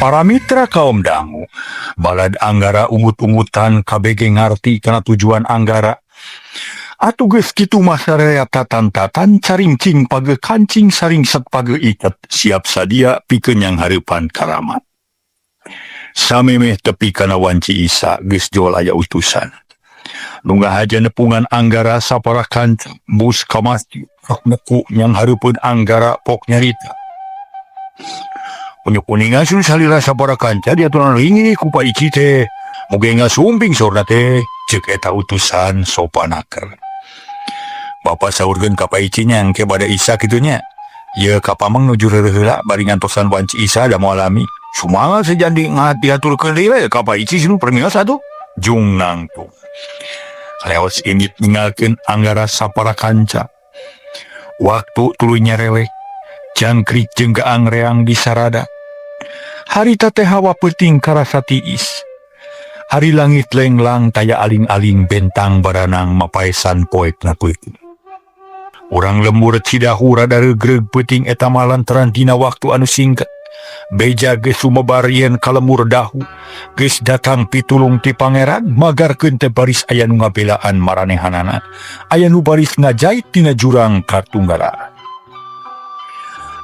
Para mitra kaum dangu, balad Anggara ungut-ungutan KBG ngarti kana tujuan Anggara. Atuh geus kitu mah sararea tatan-tatan carincing page kancing saringset page iket siap sadia pikeun nyanghareupan karamat. Samemeh tepi kana wanci Isa geus jol aya utusan. Nu ngahaja nepungan Anggara sapara kanca bus ka masjid rek neku nyanghareupeun Anggara pok nyarita. Punya kuningan sun salira sapara kanca diaturan ringi ku Pak Ici teh. Muge ngasumping saurna teh ceuk eta utusan sopanaker. Bapak saurkeun ka Pak Ici nya engke bade Isa kitu nya. Ieu ka Pameng nuju reureuh heula bari ngantosan wanci Isa da moal lami. Sumangat sejandi diaturkeun deui we ka Pak Ici sinu permios atuh. Jung nangtung. Leos indit ninggalkeun Anggara sapara kanca. Waktu tuluy nyarewek. Jangkrik jeung gaang reang di sarada. Harita teh hawa peuting karasa tiis. Ari langit lenglang taya aling-aling bentang baranang mapaesan poekna peuting. Urang lembur Cidahu rada regreg peuting eta mah lantaran dina waktu anu singkat. Beja geus sumebar yen ka lembur Dahu. Geus datang pitulung ti pangeran magarkeun teh baris aya nu ngabelaan maranehanana. Aya nu baris ngajait tina jurang katunggaran.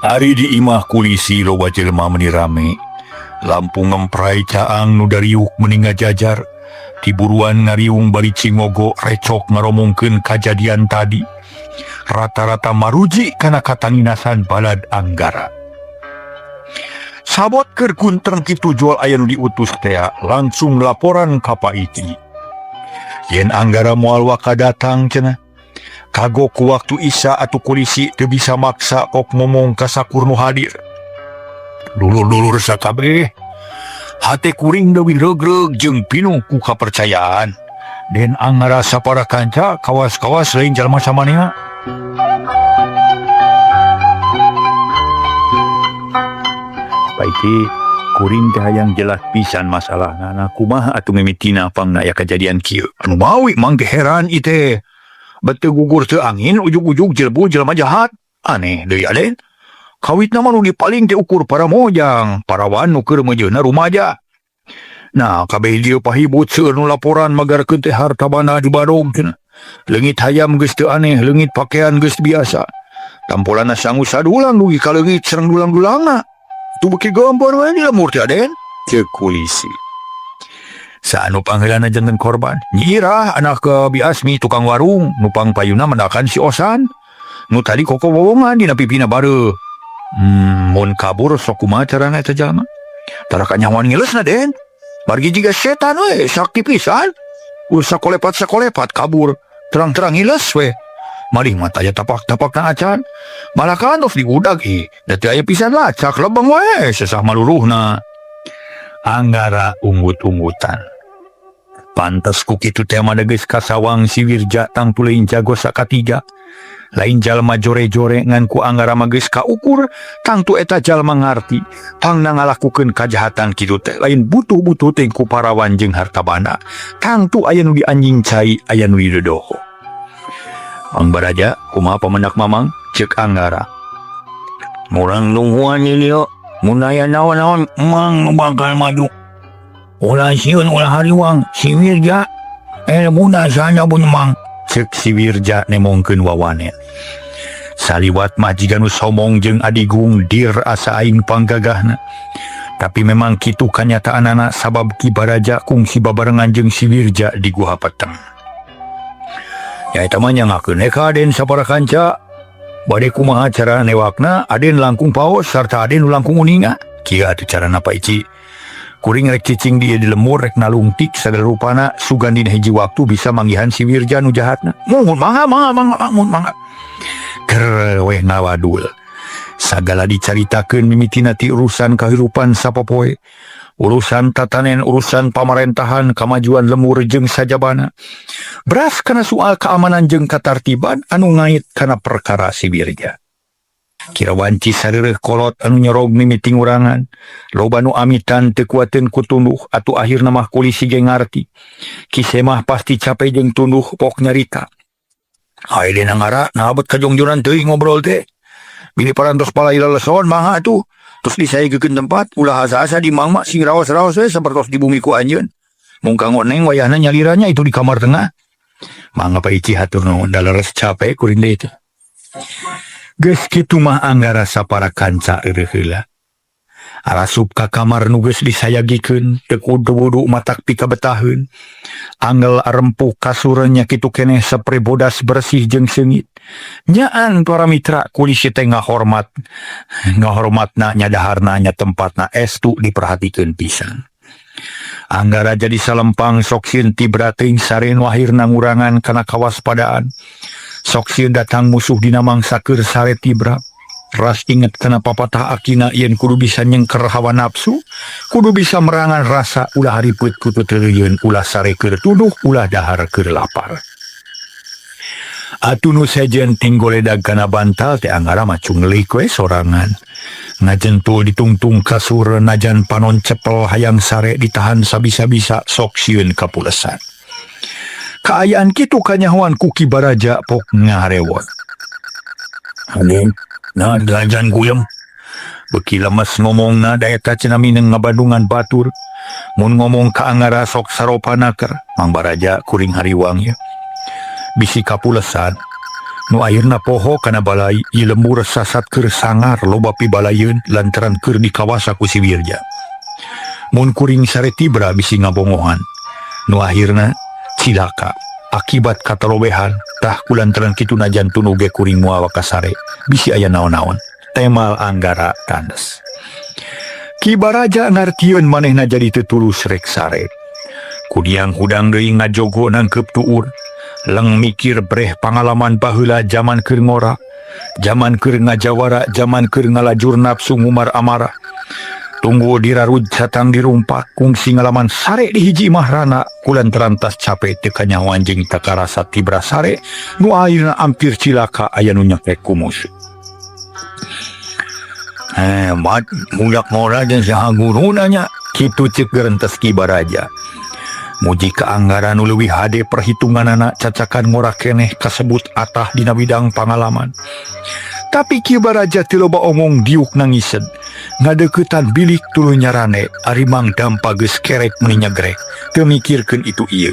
Ari di imah kulisi loba jelema meuni rame. Lampu ngempray caang nu dariuk meuni ngajajar. Tiburuan ngariung bari cingogo recok ngaromongkeun kajadian tadi. Rata-rata maruji kana katanginasan balad Anggara. Sabot keur kuntreng kitu jual aya nu diutus tea langsung laporan ka Pak Ici. Yen Anggara moal waka datang cenah. Kagok ku waktu Isa atuh kulisi teu bisa maksa kok ngomong ka sakur nu hadir. Dulur-dulur sakabeh hate kuring leuwih regreg jeung pinuh ku kapercayaan. Den Anggara sapara kanca kawas-kawas lain jalma samanea. Pak Ici, kuring teh hayang jelas pisan masalahna. Nah, kumaha atuh mimitina pangna aya kajadian kieu? Anu mawi mang teh heran ieu teh. Bete gugur teu angin ujug-ujug jelbu jelema jahat. Aneh deui aden. Kawitna mah nu dipaling teh ukur para mojang, parawan nu keur meujeuhna rumaja. Nah, kabeh dieu pahibut seueur nu laporan magarkeun teh harta banda dibadog cenah. Leungit hayam geus teu aneh, leungit pakaian geus biasa. Tampolana sangu sadulang dugi ka leungit sareng dulang-dulangna. Itu beuki gempor we di lemur teh aden. Ceuk kulisi. Saanu pangheulana janten korban? Nyi Irah anak ke Bi Asmi tukang warung, nu pangpayuna mendakan si Osan. Nu tadi koko wowongan dina pipina bareuh. Mun kabur sok kumaha carana eta jalma? Tara kanyahoan ngileusna den. Margi jiga setan we, sakti pisan. Ulah sakolepat-sakolepat kabur, terang-terang ngiles we. Malih mah taya tapak-tapakna acan. Malah kantos diudag ih, da teu aya pisan lacak lebeng we sesah maluruhna. Anggara unggut-unggutan. Pantes ku kitu teh mah geus kasawang si Wirja tangtu lain jago sakatiga. Lain jalma jore-jore ngan ku Anggara mah geus kaukur, tangtu eta jalma ngarti. Pangna ngalakukeun kajahatan kitu teh lain butuh-butuh teh ku parawan jeung harta banda. Tangtu aya nu dianjing cai, aya nu didodoho. Mang Baraja, kumaha pamendak Mamang? Ceuk Anggara. Murang nungguan ieu, mun aya naon-naon Mang nu bakal maju. Ulah sieun ulah hariwang, si Wirja elmuna sanyabun Mang. Ceuk si Wirja nemongkeun wawanen. Saliwat mah jiga nu somong jeung adigung dir asa aing panggagahna. Tapi memang kitu kanyataanana sabab Ki Baraja kungsi babarengan jeung si Wirja di Guha Peteng. Ya eta mah nyangakeun we ka Aden sapara kanca. Bade kumaha cara newakna Aden langkung paos sarta Aden nu langkung uninga. Kieu atuh carana Pak Ici. Kuring rek cicing dia di lemur rek nalungtik sagala rupana sugan dina hiji waktu bisa manggihan si Wirja nu jahatna. Muhun mangga mangga mangga muhun mangga. Keur weh ngawadul. Sagala dicaritakeun mimitina ti urusan kahirupan sapopoe. Urusan tatanen, urusan pamarentahan, kamajuan lemur jeung sajabana. Beras kana soal keamanan jeung katartiban anu ngait kana perkara si Wirja. Kira wanci sareureuh kolot anu nyorog mimiti ngurangan. Loba nu amitan teu kuateun ku tunduh atuh akhirna mah kulisi ge ngarti. Ki Semah pasti cape jeung tunduh pok nyarita. Hae dina ngara naha bet kajongjonan teuing ngobrol teh. Bilih parantos palai leleson mangga atuh. Terus disayagekeun tempat ulah asa-asa di mang mah sing raos-raos we sapertos di bumi ku anjeun. Mung kanggo neng wayahna nyaliranya itu di kamar tengah. Mangga Pak Ici hatur nuhun da leres capek kuring deui teh. Geus kitu mah Anggara sapara kanca eureun heula. Arasup ka kamar nu geus disayagikeun teu kudu matak pikabetaheun. Angel arempuh kasurnya kitu keneh sapre bodas bersih jeung seungit. Nyaan para mitra kulisi teh ngahormat. Ngahormatna nya daharna nya tempatna estu diperhatikeun pisan. Anggara jadi salempang sok sieun tibra teuing sare nu akhirna ngurangan kana kawaspadaan. Sok sieun datang musuh dina mangsa keur sare tibra. Ras inget kana papatah akina yen kudu bisa nyengker hawa nafsu, kudu bisa merangan rasa ulah hariput ku teuteuyeun, ulah sare keur tuduh, ulah dahar keur lapar. Atuh nu sejen tinggoledag kana bantal teh Anggara mah cunglik we sorangan. Ngajentul ditungtung kasur najan panon cepel hayang sare ditahan sabisa-bisa sok sieun kapulesan. Kaayaan kitu kanyahoan ku Ki Baraja pok ngaharewot. Aden, nah delajan guyem. Beki lemes ngomongna da eta cenah mineng ngabandungan batur. Mun ngomong ka Anggara sok saropa naker, Mang Baraja kuring hariwang ye. Bisi kapulesan. Nu akhirna poho kana balai ieu lembur sasat keur sangar loba pibalayeun lantaran keur dikawasa ku si Wirja. Mun kuring sare tibra bisi ngabongohan. Nu akhirna cilaka akibat katalobehan tah kulantaran kitu najan tunu ge kuring moal wakasare bisi aya naon-naon. Temal Anggara tandes. Ki Baraja ngartieun manehna jadi teu tulus rek sare. Kudiang hudang deui ngajogo nangkeup tuur. Leng mikir breh pangalaman baheula jaman keur ngora, jaman keur ngajawara, jaman keur ngalajur nafsu ngumar amarah. Tunggu dirarud satang dirumpak, kungsi ngalaman sare di hiji imah rana, kulantaran tas capek teu kanyahoan jeung takarasa tibra sare, nu akhirna ampir cilaka aya nu nyekek ku musuh. Hebat, budak ngora jeung saha guruna nya, kitu ceuk gerentes Ki Baraja. Muji ka Anggara nu leuwih hade perhitunganana cacakan ngora keneh kasebut atah dina bidang pangalaman. Tapi Ki Baraja teu loba omong diuk nangiseun. Ngadeuketan bilik tuluy nyarane ari Mang Dampa geus kerek meuni nyegrek. Teu mikirkeun itu ieu.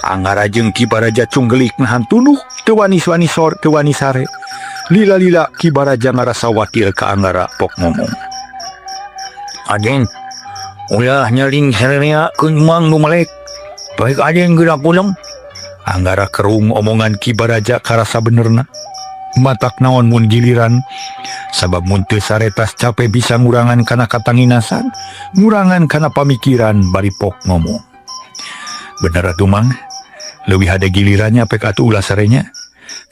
Anggara jeung Ki Baraja cunggelik nahan tunduh, teu wani-wani sor, teu wani sare. Lila-lila Ki Baraja ngarasa wakil ka Anggara pok ngomong. Aden, ulah nyeling sarerea keun mang nu melek. Baik aden geura pulang. Anggara kerung omongan Ki Baraja karasa benerna. Matak naon mun giliran sabab mun teu saretas capek bisa ngurangan kana katanginasan, ngurangan kana pamikiran bari pok ngomong. Bener atuh Mang, leuwih hade gilirannya pek atuh ulah sarenya.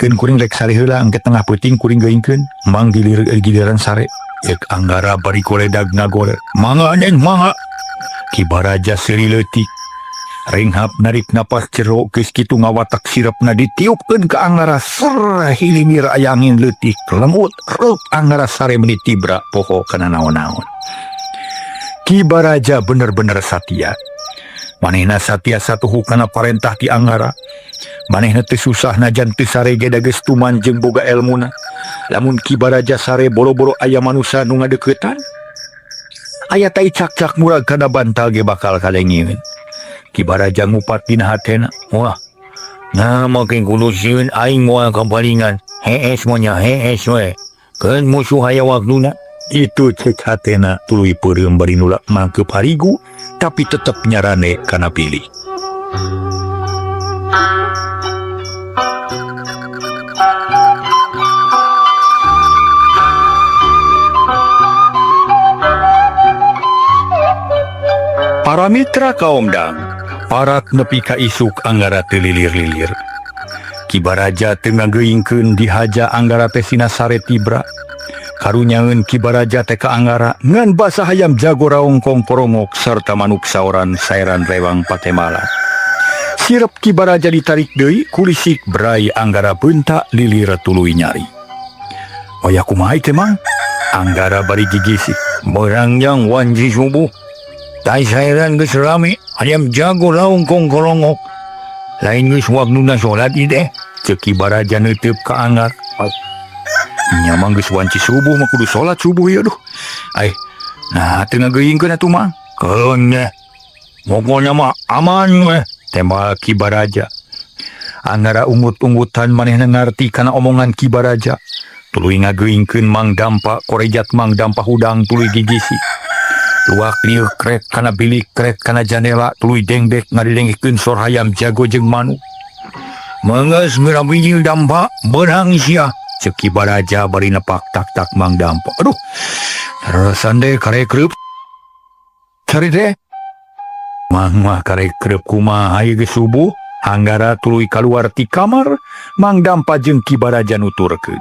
Keun kuring rek sare heula engke tengah peuting kuring geuingkeun, Mang giliran sare. Ek Anggara bari koledag ngagore. Mangga neng mangga. Ki Baraja seuri leutik. Renghap narik napas jero geus kitu ngawatak sirepna ditiupkeun ka Anggara ser hilimir aya angin leutik lemut reup Anggara sare meuni tibra poho kana naon-naon. Ki Baraja bener-bener satia. Manehna satia satuhu kana parentah ti Anggara. Manehna teu susah najan teu sare ge da geus tuman jeung boga elmuna. Lamun Ki Baraja sare boro-boro aya manusa nu ngadeuketan, aya tai cak-cak murag kana bantal ge bakal kadengeun. Ki Baraja ngupat dina hatena, wah, nah makin kudu sieun aing moal kapalingan. Hees monya hees we. Keun musuh aya waktuna. Itu cek hatena tuluy peureum bari nulak mangkeup harigu, tapi tetep nyarane kana pilih. Para mitra kaomdang, parat nepi ka isuk Anggara teu lilir-lilir. Ki Baraja teu ngageuingkeun dihaja Anggara teh sina sare tibra. Karunyaeun Ki Baraja teh ka Anggara ngan basa hayam jago raongkong porongok sarta manuk saoran saeran rewang patemala. Sirep Ki Baraja ditarik deui kulisik brai Anggara beunta lilir tuluy nyari. Waya kumaha teh Mang? Anggara bari gigisik. Berangjang wanci subuh. Tai saeran geus rame, hayam jago raongkong korongok. Lain geus waktuna salat ieu teh. Ceuk Ki Baraja neuteub ka Anggar. Nya mang geus wanci subuh mah kudu salat subuh ya, aduh. Ai, nah teu ngageuingkeun atuh, Mang. Keun ge. Pokoknya mah aman we. Tembal Ki Baraja. Anggara ungut-ungutan manehna ngarti kana omongan Ki Baraja. Tuluy ngageuingkeun Mang Dampa korejat Mang Dampa hudang tuluy gigisi. Luak liuk krek kana bilik krek kana jandela tuluy dengdek ngadidengkeun sor hayam jago jeung manuk. Menges ngeura bijil Dampa beunang sia. Ceuk Ki Baraja bari nepak tak-tak Mang Dampa. Aduh. Rasan deh karekreup. Cari teh. Mang mah karekreup kumaha ieu geus subuh. Anggara tuluy kaluar ti kamar, Mang Dampa jeung Ki Baraja nuturkeun.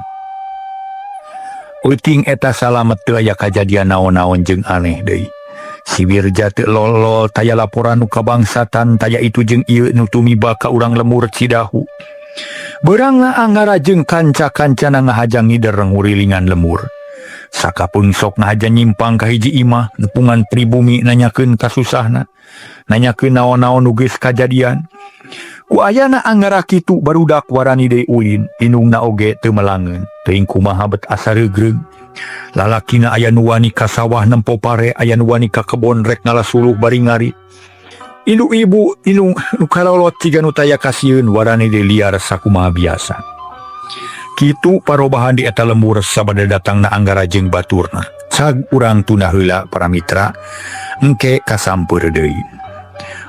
Uting eta salamet teu aya kajadian naon-naon jeung aneh deui. Si Wirja teu lolol taya laporan nu kabangsatan taya itu jeung ieu nu tumiba ka urang lembur Cidahu. Beurangna Anggara jeung kanca-kancana ngahaja ngider ngurilingan lembur. Sakapeung sok ngahaja nyimpang ka hiji imah nepungan pribumi nanyakeun kasusahna. Nanyakeun naon-naon nu geus kajadian. Ku ayana Anggara kitu barudak warani deui ulin, indungna oge teu melangeun. Teuing kumaha bet asa reugreug. Lalakina aya nu wani ka sawah nempo pare, aya nu wani ka kebon rek ngala suluh bari ngarit. Indung ibu indung nu kalolot ciga nu taya kasieun warani deui liar sakumaha biasa. Kitu parobahan di eta lembur sabada datangna Anggara jeung baturna. Cag urang tunda heula para mitra, engke kasampeur deui.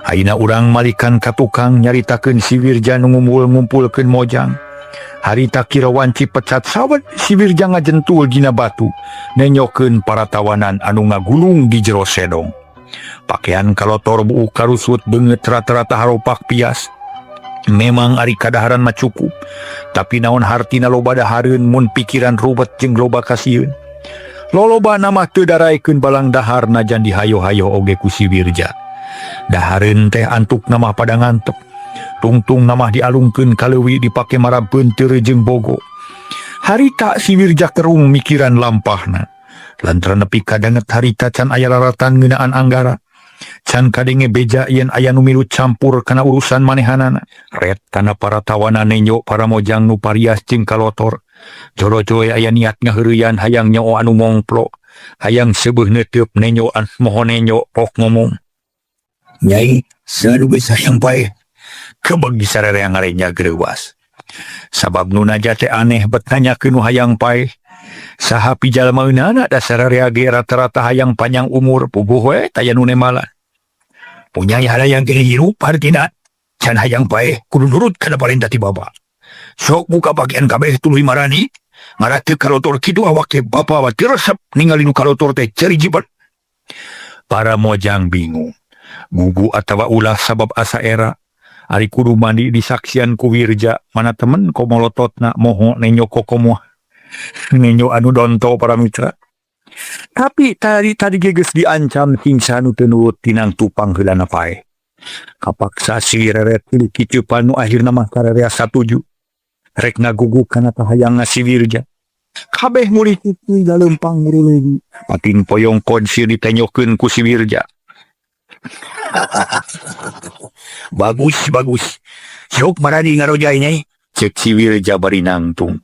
Ayeuna urang malikan ka tukang nyaritakeun si Wirja nu ngumpul-ngumpulkeun mojang. Harita kira wanci pecat sawet si Wirja ngajentul dina batu, nenyokeun para tawanan anu ngagulung di jero sedong. Pakaian kalotor buuk karusut beungeut rata-rata haropak pias. Memang ari kadaharan mah cukup, tapi naon hartina loba dahareun mun pikiran rubet jeung loba kasieun. Lolobana mah teu daraekeun balang dahar najan dihayo-hayo oge ku si Wirja. Dahareun teh antukna mah pada ngantep. Tungtung mah dialungkeun ka leuwi dipake marab peunteur jeung bogo. Harita si Wirja kerung mikiran lampahna. Lantaran nepi kadanget harita can aya laratan ngeunaan Anggara. Can kadenge beja yen aya nu milu campur kana urusan manehanana. Ret kana para tawanan nenjo para mojang nu parias jeung kalotor. Jolo-jolo aya niat ngaheureuyan hayang nyoo anu mongplo. Hayang seubeuh neuteup nenjo an moho nenjo pok ngomong. Nyai, saha nu geus hayang paeh? Kebeg disarerea ngarenya greuwas. Sabab nu naja teh aneh bet nanyakeun nu hayang paeh. Saha pijalmaeunana da sararea ge rata-rata hayang panjang umur puguh we taya nu nemalan. Punyai hayang keneh hirup hartina can hayang paeh kudu nurut kana parentah ti bapa. Sok buka pakaian kabeh tuluy marani. Ngarah teu kalotor kitu awak teh bapa wa teu resep ningali nu kalotor teh ceri jibat. Para mojang bingung. Gugu atawa ulah sabab asa era. Ari kudu mandi disaksian ku Wirja mana temen komolototna moho nenyo kokomoh. Nenyo anu donto para mitra. Tapi tadi tadi geus diancam hingsa nu teu nurut tinang tupang heulana paeh. Kapaksa si reret tilu kiceupan nu akhirna mah karerea satuju. Rek ngagugu kana kahayangna si Wirja. Kabeh mulih kitu laleumpang nguruleuy. Pating poyong kod sieun ditenyokeun ku si Wirja. Bagus, bagus. Sok marani ngarojai nyai. Cek si Wirja bari nangtung.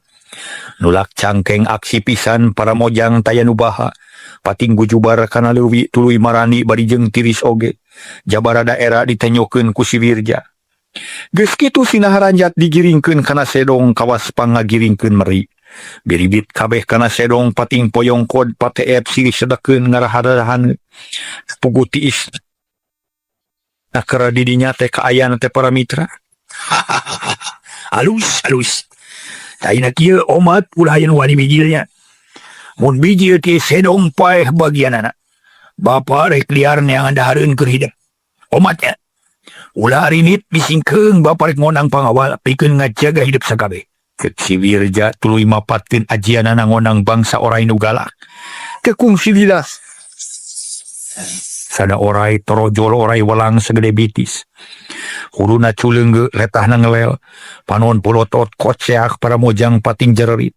Nulak cangkeng aksi pisan para mojang taya nu baha. Pating gujubar kana leuwi tuluy marani bari jeung tiris oge. Jabara daerah ditenyokeun ku si Wirja. Geus kitu sina haranjat digiringkeun kana sedong kawas pangagiringkeun meri. Biribit kabeh kana sedong pating poyong kod pateep silih sedekeun ngarahadahan. Pugu tiis. Nah kera didinya teh kaayaan teh para mitra. Alus, alus. Ayeuna kieu omat ulah aya nu wani bijilnya. Mun bijil teh sedong paeh bagianana. Bapa rek liar neangan dahareun keur hidep. Omatnya. Ulah rinit bisingkeung bapa rek ngondang pangawal pikeun ngajaga hidup sakabeh. Cek si Wirja tuluy mapatkeun ajianana ngondang bangsa orai nu galak. Kekungsi lilas. Sada orai torojol orai welang segede bitis. Huluna culeungge letahna ngelel. Panon polotot koceak para mojang pating jererit.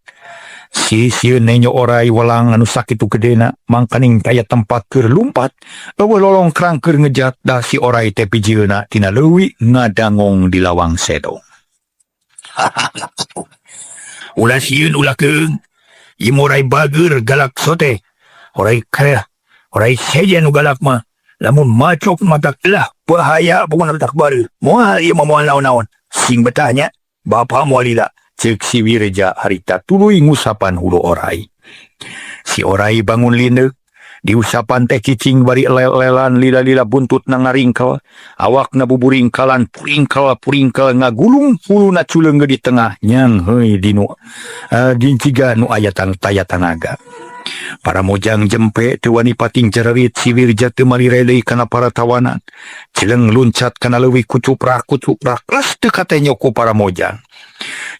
Si sieun nenyo orai welang anu sakitu gedena mangkaning taya tempat keur lumpat. Eueuh lolongkrang keur ngejat da si orai teh pijeuna tina leuwi ngadangong di lawang sedong. Ulah sieun ulah keung. Ieu oray bager galak sote. Oray kaya, oray sejen nu galak mah. Lamun macok matak lah bahaya pokona tak baru. Moal ieu mah moal naon-naon. Sing betah nya, bapa moal lila. Ceuk si Wirja harita tuluy ngusapan hulu oray. Si oray bangun lindeuk. Diusapan teh cicing bari lel-lelan lila-lila buntutna ngaringkel, awakna buburingkalan puringkel-puringkel ngagulung huluna culeung di tengah nyangheui dinu dinciga nu aya taya tanaga. Para mojang jempe teu wani pating jererit si Wirja teu malire deui kana para tawanan. Celeng luncat kana leuwih kucuprak-kucuprak les teu katenyo ku para mojang.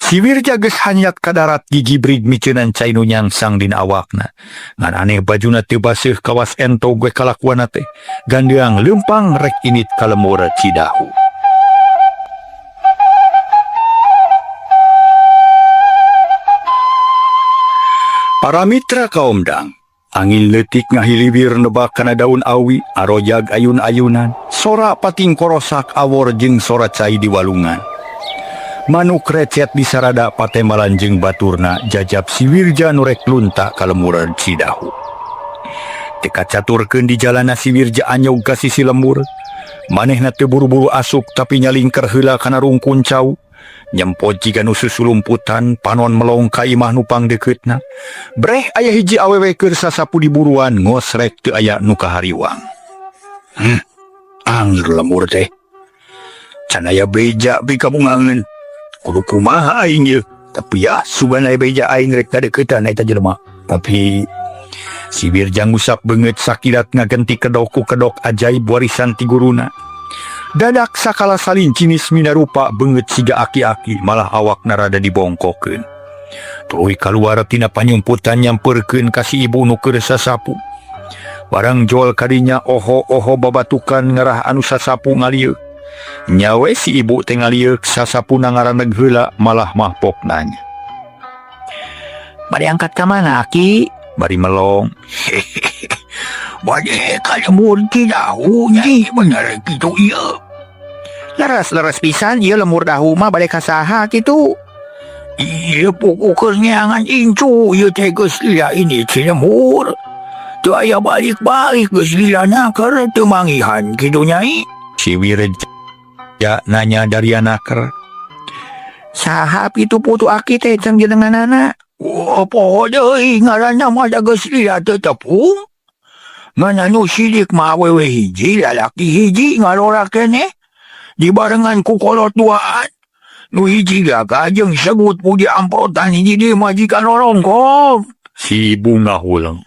Si Wirja geus hanyat ka darat gigibrig miceunan cai nu nyangsang dina awakna. Ngan aneh bajuna teu baseuh kawas entog we kalakuanna teh. Gandeang leumpang rek init ka lembur Cidahu. Para mitra kaomdang, angin leutik ngahiliwir nebak kana daun awi, arojag ayun-ayunan, sora pating korosak awor jeung sora cai di walungan. Manuk recet di sarada patembalan jeung baturna jajab si Wirja nu rek lunta ka lemburan Cidahu. Teu kacaturkeun di jalana si Wirja anyog ka sisi lembur. Manehna teu buru-buru asup tapi nyalingker heula kana rungkun cau. Nyempot jiga nu susulumputan panon melong ka imah nu pangdekeutna. Breh aya hiji awewe keur sasapu di buruan ngosrek teu aya nu kahariwang. Angger lembur teh. Can aya beja pikabungangeun. Kudu kumaha aing ieu? Tapi ya sugan aya beja aing rek kadeukeutan eta jelema. Tapi si Wirja ngusap beungeut sakilat ngagenti kedok ku kedok ajaib warisan ti guruna. Dadak sakala salin cinis minarupa beungeut siga aki-aki malah awakna rada dibongkokeun. Tuluy kaluar tina panyumputan nyamperkeun ka si ibu nu keur sasapu. Barang jol kadinya oho-oho babatukan ngarah anu sasapu ngalieuk. Nyawe si ibu teh ngalieuk sasapuna ngaraneg heula malah mahpok nanya. Bari angkat ka mana aki? Bari melong. Bade ka lembur Cidahu nyi bener kitu ieu. Leres-leres pisan ieu lemur dahu mah bade ka saha kitu. Ieu puku keur neangan incu ieu teh geus lila ini ci lembur. Teu aya balik-balik geus lila naker teu manggihan kitu nyai. Si Wirja nanya dari naker. Saha pitu putu aki teh cang jenenganana? Oh, poho deui ngaranna mah da geus lila teu tepung. Ngan anu sidik mah awewe hiji lalaki hiji ngalora keneh. Dibarengan ku kolot duaan. Nu hiji gagah jeung segut puji amprotan hiji deui majikan rorongkong. Si bunga huleng.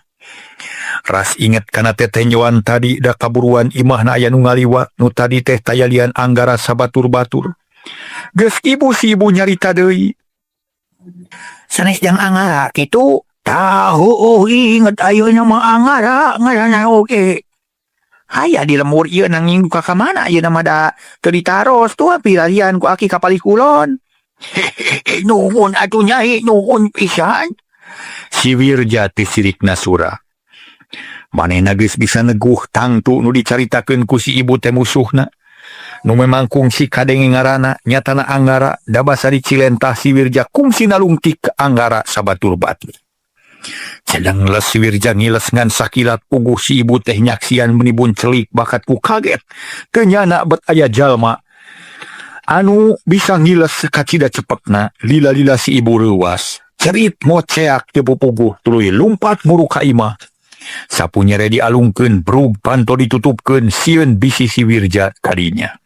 Ras inget kana tetenjoan tadi da kaburuan imahna aya nu ngaliwat nu tadi teh tayalian anggara sabatur-batur. Geus ibu si ibu nyarita deui. Sanes jang Angara kitu. Tahu oh inget ayeuna mah Angara ngaranna oge. Aya di lembur ieu nanging duka ka mana ayeuna mah da teu ditaros tuh pilarian ku aki ka palih kulon. Nuhun atuh nyai nuhun pisan. Si Wirja teh sirikna sura. Manehna geus bisa neguh tangtu nu dicaritakeun ku si ibu teh musuhna. Nu memang kungsi kadenge ngaranna nyatana Anggara da basa dicilentah si Wirja kungsi nalungtik Anggara sabatur batur. Sedang les si Wirja ngiles ngan sakilat puguh si ibu teh nyaksian menibun celik bakat ku kaget. Teu nyana bet aya jalma anu bisa ngiles kacida cepetna lila-lila si ibu reuwas. Cerit moceak teu pupuguh tuluy lumpat muru ka imah. Sapu nyere dialungkeun brug panto ditutupkeun sieun bisi si Wirja kadinya.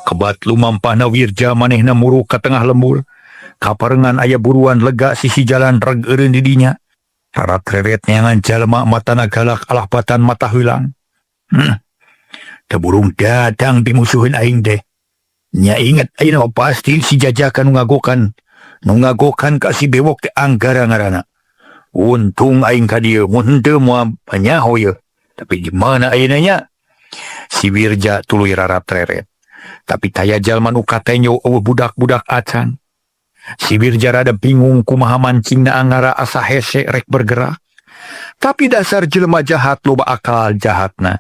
Kebat lumampahna Wirja manehna muru ka tengah lembur. Kaparengan aya buruan lega sisi jalan reg eureun di dinya. Rarat reret neangan jalma matana galak alah batan mata heulang. Teu burung datang pimusuheun aing teh. Nya inget ayeuna mah pasti si jajakan nu ngagokan. Nu ngagokan ka si bewok teh Anggara ngaranna. Untung aing ka dieu mun henteu moal nyaho ieu. Tapi di mana ayeuna nya? Si Wirja tuluy rarat reret. Tapi taya jalma nu katenyo eueuh budak-budak acan. Si Wirja rada bingung kumaha mancingna Anggara asa hese rek bergerak. Tapi dasar jelema jahat loba akal jahatna.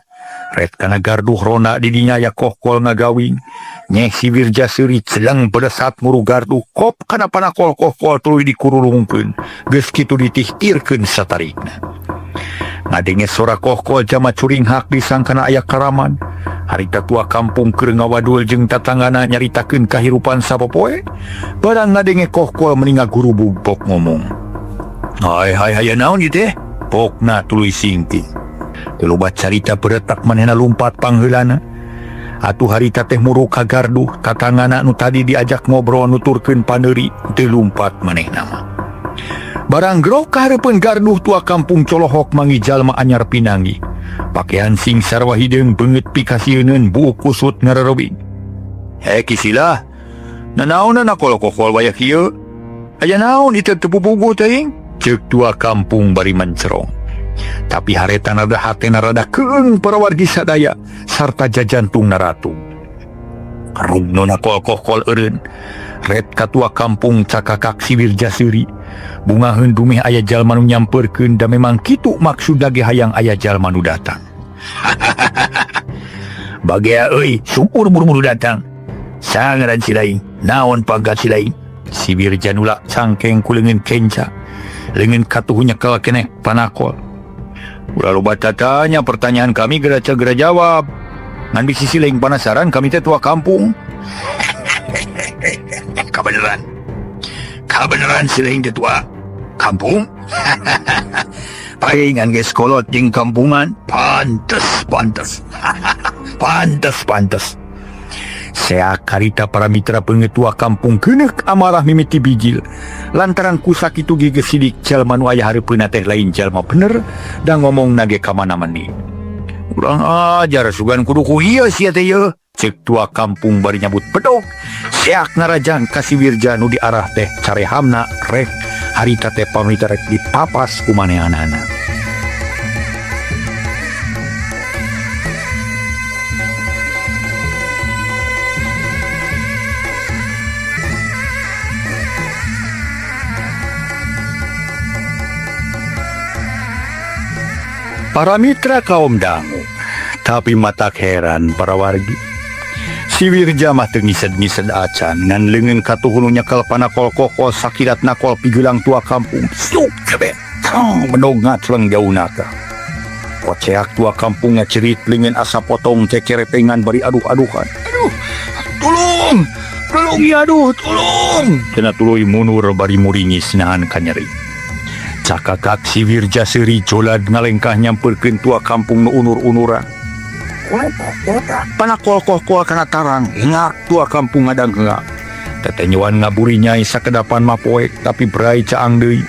Ret kana garduh ronda di dinya aya kohkol ngagawing. Nyeh si Wirja seuri celeng pedesat muru garduh kop kana panakol kohkol tuluy dikurulungkeun. Geus kitu ditihtirkeun satarikna. Ngadenge sora kohkol jama curinghak disangkana aya karaman. Harita tua kampung keur ngawadul jeung tatanggana nyaritakeun kahirupan sapopoe. Barang ngadenge kohkol meni ngagurubug pok ngomong. Hai hai aya naon ieu teh? Pokna tuluy singking. Teu loba carita beretak manehna lumpat pangheulana. Atuh harita teh muruk ka garduh tatanggana nu tadi diajak ngobrol nuturkeun paneuri teu lumpat manehna mah. Barang grok ka hareupeun garduh tua kampung colohok mangi jalma anyar pinangi. Pakean sing sarwa hideung beungeut pikasieuneun buuk kusut ngarerewing. He kisilah, nanaonan kolokokol waya kieu? Aya naon ieu teu pupuguh teuing? Ceuk tua kampung bari mencerong. Tapi hareta rada hatena rada keung para wargi sadaya sarta jajantung naratu. Rugno kolokokol eureun. Ret katua kampung cakakak si Wirja seuri. Bungaheun dumeh aya jalma nu nyamperkeun da memang kitu maksud lagi hayang aya jalma nu datang. Bagea euy, syukur buru-buru datang. Sangaran si lain, naon pangkat si lain. Si Wirja nulak cangkeng ku leungeun kenca. Leungeun katuhu nyekel keneh panakol. Ulah loba tatanya pertanyaan kami geura geura jawab. Ngan di sisi lain penasaran kami teh tua kampung. Kabeneran. Kabeneran si lain teh tua kampung. Palingan geus kolot jeung kampungan. Pantes, pantes. Pantes, pantes. Seak harita para mitra pengetua kampung keuneuk amarah mimiti bijil. Lantaran ku sakitu ge geus sidik jalma nu aya hareupeunna teh lain jalma bener da ngomong nage ka mana-mani. Urang ajar sugan kudu ku ieu sia teh yeuh. Ceuk tua kampung bari nyabut bedog. Seak ngarajang ka si Wirja nu diarah teh carehamna rek harita teh pamita rek dipapas ku manehanana. Para mitra kaum dangu, tapi matak heran para wargi. Si Wirja mah teu ngised-ngised acan, ngan leungeun katuhu nu nyekel panakol kokol sakilat nakol pigelang tua kampung. Suk kebe, tang bedog ngacleng jauhna ka. Koceak tua kampung ngacerit leungeun asa potong cekeretengan bari aduh-aduhan. Aduh, tolong, tolong ya aduh, tolong. Cenah tuluy mundur bari muringis nahan kanyeri. Cakakak si Wirja seuri jolad ngalengkah nyamperkeun tua kampung nu unur-unuran. Panakol kokol kana tarang, ngak tua kampung ngadang-ngak. Tetenyoan ngaburi nyai sakedapan mapoek tapi berai caang deui.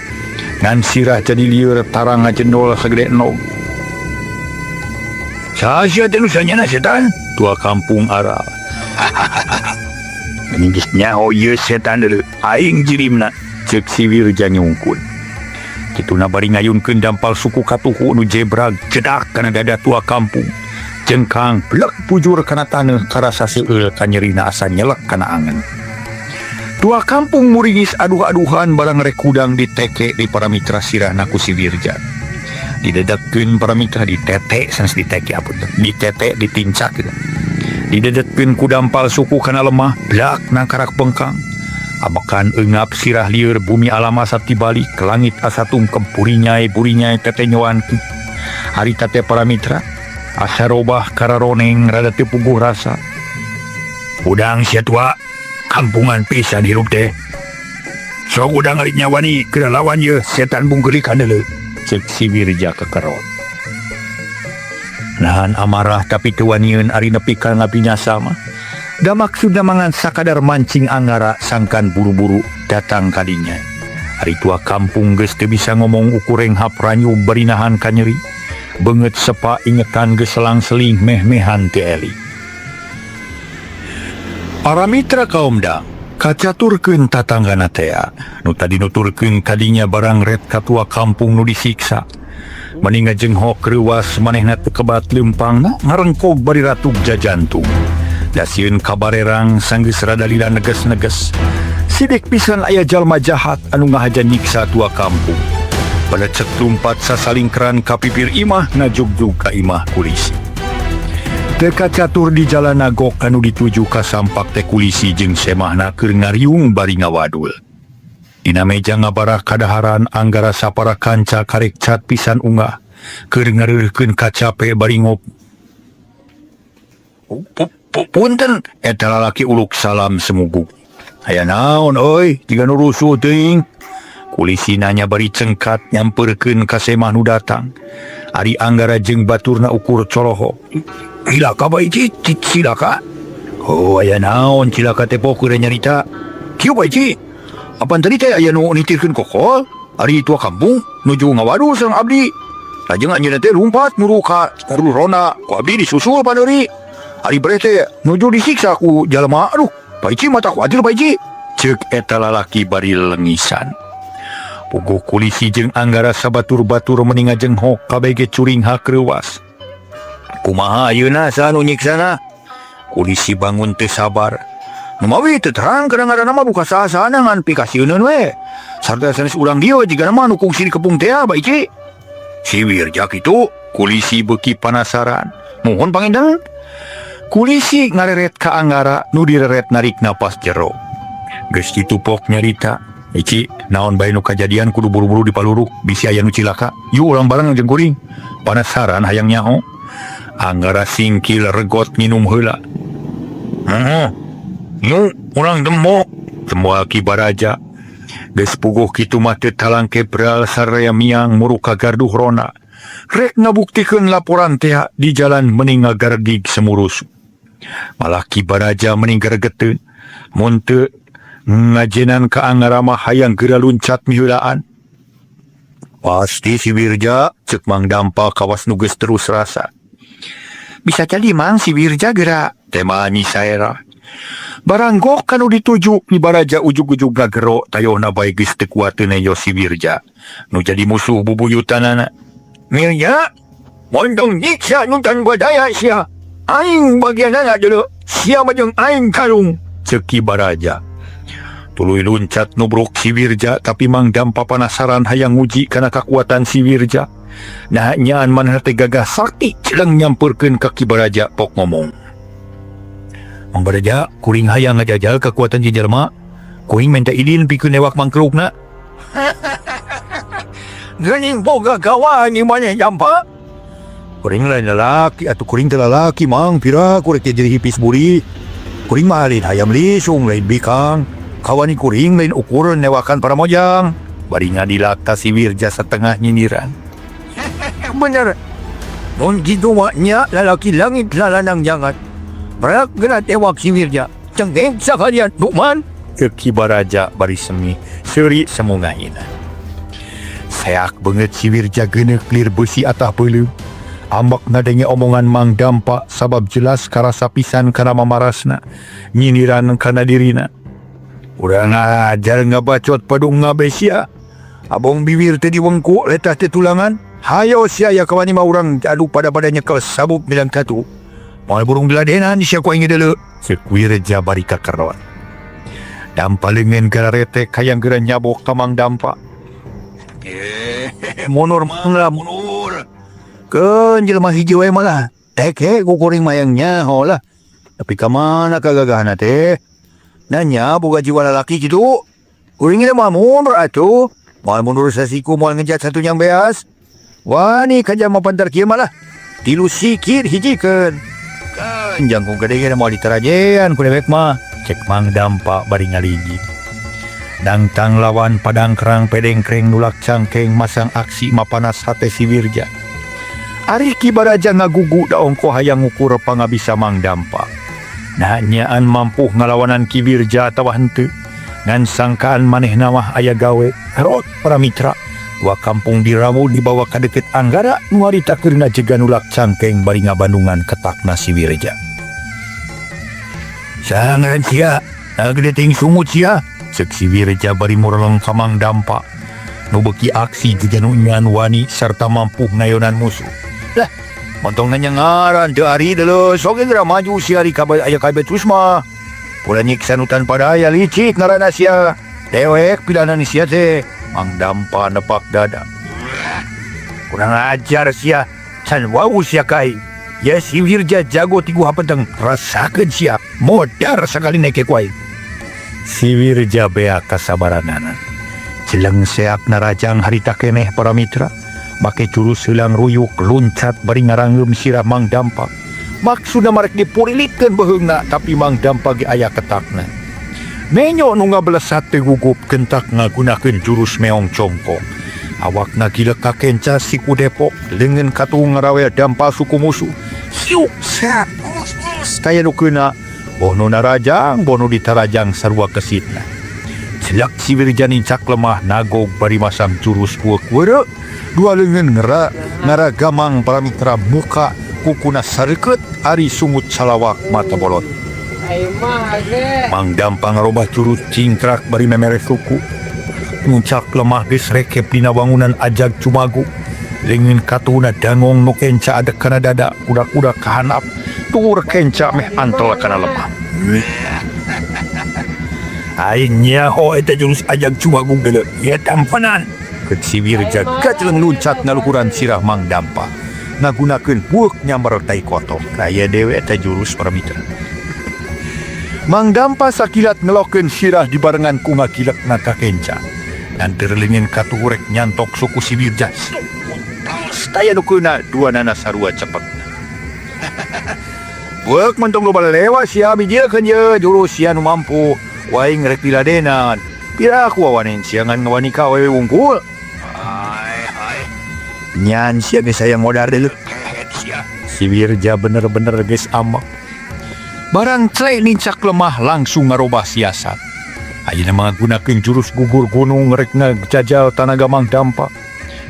Ngan sirah jadi lieur tarang ngajendol sagede enog. Saha teh nu sanyana setan? Tua kampung aral. Meni geus nyaho ieu setan deuleu, aing jirimna, ceuk si Wirja nyungkun. Kituna bari ngayunkeun dampal suku katuhu nu jebrag jedak kana dada tua kampung. Jengkang blek bujur kana taneuh karasa seueul kanyerina asa nyelek kana angen. Tua kampung muringis aduh-aduhan barang rek kudang diteke di para mitra sirahna ku si Wirja. Didedetkeun para mitra ditete sanes diteke apunten. Ditete ditincak gitu. Didedetkeun ku dampal suku kana lemah blak nangkarak bengkang. Amekan eungap sirah lieur bumi alam asa tibalik langit asa tungkep burinyai burinyai tetenyoan. Harita teh para mitra asa robah kararoneng rada teu puguh rasa. Udang sia tua kampungan pisan hirup teh. Sok udang ari nyawani keur lawan ye setan bungkeulikan deuleu. Ceuk si Wirja kekerot. Nahan amarah tapi teu wanieun ari nepi ka ngabinyasa mah. Da maksudna mangan sakadar mancing angara sangkan buru-buru datang kadinya. Ari tua kampung geus teu bisa ngomong ukureng hapranyu bari nahan kanyeri. Beungeut sepa ingetan geus selang-seling meh-mehan teu eli. Para mitra kaum dang, kacaturkeun tatanggana tea. Nu tadi nuturkeun kadinya barang ret katua kampung nu disiksa. Meni ngajenghok reuwas manehna teu kebat leumpangna ngarengkog bari ratug jajantung. Dasieun kabarerang sanggeus rada lila neges-neges. Sidik pisan aya jalma jahat anu ngahaja nyiksa tua kampung. Palecet lumpat sasalingkeran ka pipir imah ngajugjug ka imah kulisi. Teu kacatur di jalan nagok anu dituju ka sampak teh kulisi jeung semahna keur ngariung bari ngawadul. Dina meja ngabarah kadaharan Anggara sapara kanca karek cat pisan ungah keur ngareureurkeun kacape bari ngopi. Punten eta lalaki uluk salam semuguk. Aya naon euy jiga nu rusuh teuing. Kulisi nanya bari cengkat nyamperkeun ka semah nu datang. Ari Anggara jeung baturna ukur coroho. Cilaka bae cilaka. Oh aya naon cilaka teh pokeun nyarita. Kieu bae ci. Apan tadi teh aya nu nitirkeun kokol? Ari tua kampung nuju ngawadul sareng abdi. Lajeng anjeunna teh lumpat muru ka ronda ku abdi disusul paneuri. Ari bareh teh nuju disiksa ku jalma. Aduh, Pak Ici mata kuatir Pak Ici. Ceuk eta lalaki bari lengisan. Puguh kulisi jeung Anggara sabatur-batur meni ngajenghok kabeh ge curing hakreuwas. Kumaha ayeuna saha nu nyiksana? Kulisi bangun teu sabar. Numawi teu terang kana ngaranna mah buka saha-sahana ngan pikasieuneun we. Sarta sanes urang dieu jigana mah nu kungsi di kepung teh Pak Ici. Si Wirja kitu, kulisi beuki panasaran. Muhun panginten. Kulisi ngareret ka Anggara nu direret narik napas jero. Geus kitu pok nyarita. Ici, naon bae nu kajadian kudu buru-buru dipaluruh bisi aya nu cilaka. Yuk urang bareng jeung kuring. Panasaran hayang nyaho. Anggara singkil regot nginum heula. Heeh. Nu urang demo. Semua Ki Baraja. Geus puguh kitu mah teu talangke bral saraya miang muruk ka garduh rona. Rek ngabuktikeun laporan teh di jalan meni ngagardig semurus. Malah Ki Baraja meni geregeteun. Mun teu ngajenan ka Anggara mah hayang geura luncat miheulaan. Pasti si Wirja ceuk Mang Dampa kawas nu geus terus rasa. Bisa jadi Mang si Wirja geura tema Nyi Saera. Baranggok kanu dituju Ki Baraja ujug-ujug ngagero tayohna bae geus teu kuateun nejo si Wirja. Nu jadi musuh bubuyutanana. Wirja, mondong nyiksa nu tanpa daya sia. Aing bagianana deuleu, sia mah jeung aing karung, ceuk Ki Baraja. Tuluy luncat nubruk si Wirja tapi Mang Dampa panasaran hayang nguji kana kakuatan si Wirja. Nah nyaan manehna teh gagah sakti celeng nyamperkeun ka Ki Baraja pok ngomong. Mang Baraja, kuring hayang ngajajal kekuatan si jelema. Kuring minta idin pikeun newak mangkrukna. Geuning boga kawani maneh Dampa. Kuring lain lalaki atuh kuring teh lalaki Mang pira kuring teh jadi hipis buri. Kuring mah lain hayam lisung lain bikang. Kawani kuring lain ukur newakan para mojang. Bari ngadilak ta si Wirja setengah nyindiran. Bener. Mun kitu mah nya lalaki langit lalanang jangan. Berak geura tewak si Wirja. Cengeng sakalian Lukman. Ceuk Ki Baraja bari semi seuri semungaina. Seak beungeut si Wirja geuneuk lir beusi atah peuleum. Ambek ngadenge omongan Mang Dampa sabab jelas karasa pisan kana mamarasna, nyindiran kana dirina. Urang ajar ngabacot padung ngabe sia. Abong bibir teh diwengku letah teh tulangan. Hayo sia ya kawani mah urang adu pada-pada nyekel sabuk bilang katu. Moal burung diladenan sia ku aing deuleu. Ceuk Wirja bari kakeron. Dampa leungeun gararetek hayang geura nyabok ka Mang Dampa. Mundur Mang lah mundur. Keun jelema hiji we mah lah. Teke ku kuring mah yang nyaho lah. Tapi ka mana kagagahna teh? Nanya boga jiwa lalaki kitu. Kuring ge mah mundur atuh. Moal mundur sasiku moal ngejat satu nyang beas. Wani ka jalma pantar kieu mah lah. Tilu sikit hijikeun. Kan jangkung gede ge moal ditarajean ku dewek mah. Cek Mang Dampa bari ngaligik. Dangtang lawan padangkrang pedengkreng nulak cangkeng masang aksi mapanas hate si Wirja. Ari Ki Baraja ngagugu da ongko hayang ngukur pangabisa Mang Dampa. Nah nyaan mampu ngalawanan Ki Wirja atawa henteu. Ngan sangkaan manehna mah aya gawe herot para mitra. Dua kampung diramu dibawa ka deukeut Anggara nu harita keur ngajegan nulak cangkeng bari ngabandungan ketakna si Wirja. Sangaran sia, nah gede ting sumut sia. Ceuk si Wirja bari mureleng ka Mang Dampa. Nu beuki aksi jiga nu nyan wani sarta mampu ngayonan musuh. Lah, montong nanya ngaran teu ari deuleu, sok geura maju si ari kabeh aya kabeh terus mah. Pula nyiksa nu tanpa daya licik ngaranna sia. Dewek pilanan sia teh. Mang Dampa nepak dada. Kurang ajar sia, can wau sia kai. Ya si Wirja jago ti guha peteng rasakeun sia modar sakali neke ku aing. Si Wirja beak kasabaranana. Jeleng seak narajang harita keneh para mitra. Make jurus heulang ruyuk luncat bari ngarangeum sirah Mang Dampa. Maksudna marek dipurilitkeun beuheungna tapi Mang Dampa ge aya ketakna. Menyo nu ngabelesat teu gugup kentak ngagunakeun jurus meong congkong. Awakna gilek ka kenca siku depok leungeun katuhu ngarawel dampal suku musuh. Siuk seak taya nu keuna boh nu narajang boh nu ditarajang sarua kesitna. Jelak si Wirja nincak lemah nagog bari masang jurus bueuk weureu. Dua leungeun ngera ngaragamang para mitra muka kukuna sareukeut ari sungut salawak mata bolot. Mang Dampa ngarobah jurus cingkrak bari memere suku. Nincak lemah geus rekep dina wangunan ajag cumagu. Leungeun katuhuna dangong nu kenca adek kana dada kuda-kuda kahanap. Tuur kenca meh antel kana lemah. Aing nyaho eta jurus ajag cumagu geuleuh. Ieu tampanan. Keut si Wirja gajeleng luncat ngaluhuran sirah Mang Dampa. Ngagunakeun bueuk nyamber tai kotok. Aya dewe eta jurus para mitra. Mang Dampa sakilat ngelokeun sirah dibarengan ku ngagilekna ka kenca. Nganteur leungeun katuhu rek nyantok suku si Wirja. Taya nu keuna dua nana sarua cepetna. Bueuk mentong loba lelewa sia bijilkeun ye jurus sia nu mampu. Waing rek diladenan. Pira aku wawanen sia ngan ngawani ka awewe wungkul. Hai hai. Nyan sia geus hayang modar deuleu. Kehet sia. Si Wirja bener-bener geus amek. Barang clek nincak lemah langsung ngarobah siasat. Ayeuna mah ngagunakeun jurus gugur gunung rek ngajajal tanaga Mang Dampa.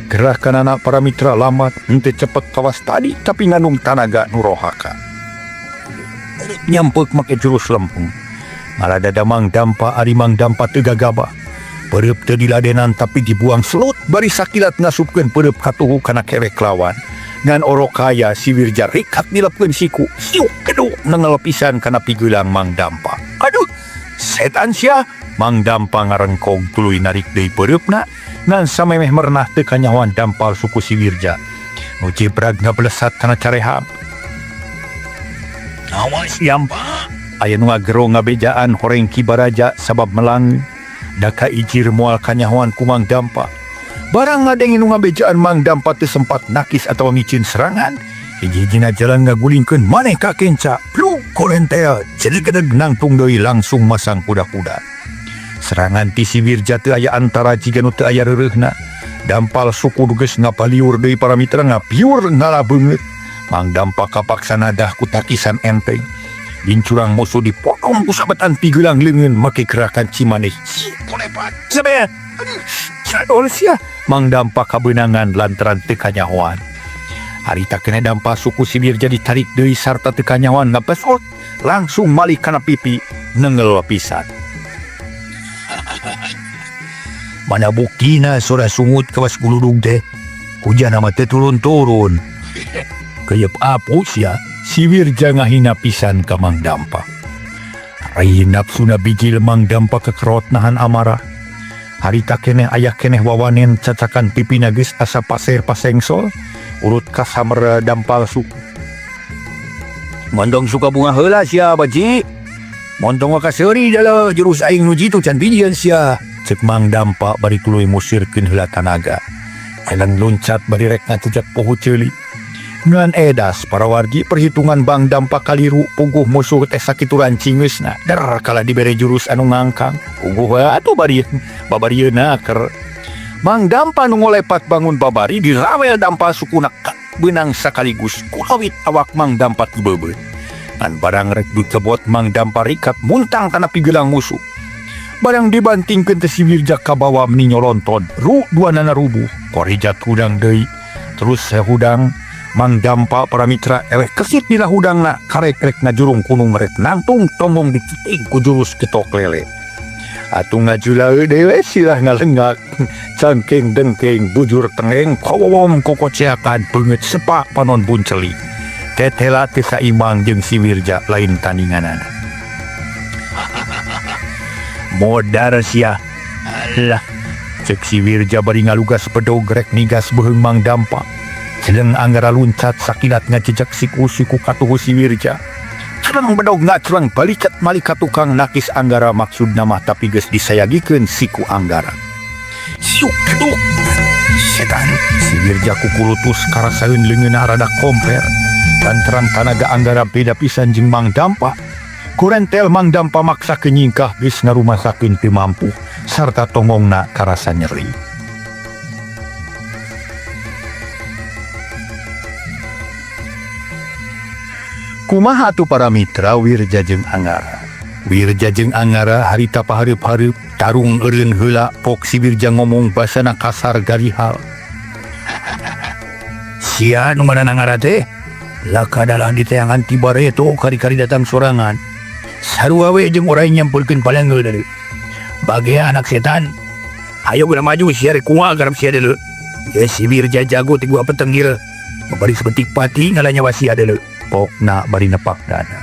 Gerakan anak para mitra lamat henteu cepet kawas tadi tapi ngandung tanaga nu rohaka. Nyampeuk make jurus lempeng. Malah Mang Dampa ari Mang Dampa teu gagabah. Peureub teu diladenan tapi dibuang selut bari sakilat ngasupkeun peureub katuhu kana kerek lawan. Ngan orok kaya si Wirja rikat nilepkeun siku. Siuk keduk nengel pisan kana pigeulang Mang Dampa. Aduh, setan sia. Mang Dampa ngarengkong tuluy narik deui peureupna ngan samemeh merenah teu kanyahoan dampal suku si Wirja. Nu jibrag ngabelesat kana careham. Awas Dampa. Aya nu ngagero ngabejaan horeng Ki Baraja sabab melang daka ijir moal kanyahoan ku Mang Dampa. Barang ngadenge nu ngabejaan Mang Dampa teu sempat nakis atawa micin serangan. Hiji-hijina jalan ngagulingkeun maneh ka kenca. Pluk kolentea jelegedeg nangtung deui langsung masang kuda-kuda. Serangan ti si Wirja teu aya antara jiga nu teu aya reureuhna. Dampal suku geus ngapaliur deui para mitra ngapiur ngala beungeut. Mang Dampa kapaksa nadah ku takisan enteng. Dincurang musuh dipotong ku sabetan pigeulang leungeun make gerakan Cimanis. Sabe. Cadol sia. Mang Dampa kabeunangan lantaran teu kanyahoan. Harita keneh dampa suku si Wirja ditarik deui sarta teu kanyahoan ngabesot langsung malih kana pipi nengel pisan. Mana buktina sora sungut kawas guludug teh. Hujan mah teu turun-turun. Keyep apus ya. Si Wirja ngahina pisan ka Mang Dampa. Rai nafsuna bijil Mang Dampa kekerot nahan amarah. Harita keneh aya keneh wawanen cacakan pipina geus asa paser pasengsol. Urut kasamer dampal suku. Mondong suka bunga heula sia baji. Montong kaseuri dalah jurus aing nu jitu can bijieun sia. Cek Mang Dampa bari tuluy musirkeun heula tanaga. Elang loncat bari rek ngacujak poho ceuli. Ngan edas para wargi perhitungan Bang Dampa kaliru puguh musuh teh sakitu rancingeusna. Der kala dibere jurus anu ngangkang. Puguh atuh bari babarieuna ker. Mang Dampa nu ngolepat bangun babari dirawel dampa sukuna beunang sakaligus kulawit awak Mang Dampa tibebeut. Ngan barang rek dikebot Mang Dampa rikat muntang kana pigelang musuh. Barang dibantingkeun teh si Wirja kabawa meni nyolonton. Ru dua nana rubuh. Korijat hudang deui. Terus hudang Mang Dampa para mitra eleh kesit dina hudangna karek rek ngajurung kunung rek nangtung tonggong dikiting ku jurus ketok lele. Atuh ngajulaeun deui silah ngalengak cangking dengking bujur tengeng kowowom kokoceakan beungeut sepak panon bunceli. Tetela teu saimang jeung si Wirja lain tandinganana. Modar sia. Alah, cek si Wirja bari ngalugas bedog rek nigas beuheung Mang Dampa. Jeleng Anggara luncat sakilat ngajejak siku-siku katuhu si Wirja. Cereng bedog ngacreng balikat malik ka tukang nakis Anggara maksudna mah tapi geus disayagikeun siku Anggara. Siuk keduk. Setan si Wirja kukulutus karasaeun leungeunna rada komper. Lantaran tanaga Anggara beda pisan jeung Mang Dampa. Kurentel Mang Dampa maksa nyingkah geus ngarumasakeun teu mampu sarta tongongna karasa nyeri. Kumaha atuh para mitra Wirja jeung Anggara. Wirja jeung Anggara harita pahareup-hareup tarung eureun heula pok si Wirja ngomong basana kasar garihal. Sia nu ngaranna Anggara teh laka dalah diteangan ti bareto kari-kari datang sorangan. Sarua we jeung oray nyampeurkeun palengeul deui. Bagea anak setan. Hayo geura maju sia rek kumaha garap sia deuleu. Ye si Wirja jago ti gua peteng ieu. Bari sebetik pati ngalanyawa sia deuleu. Pokna bari nepak dana.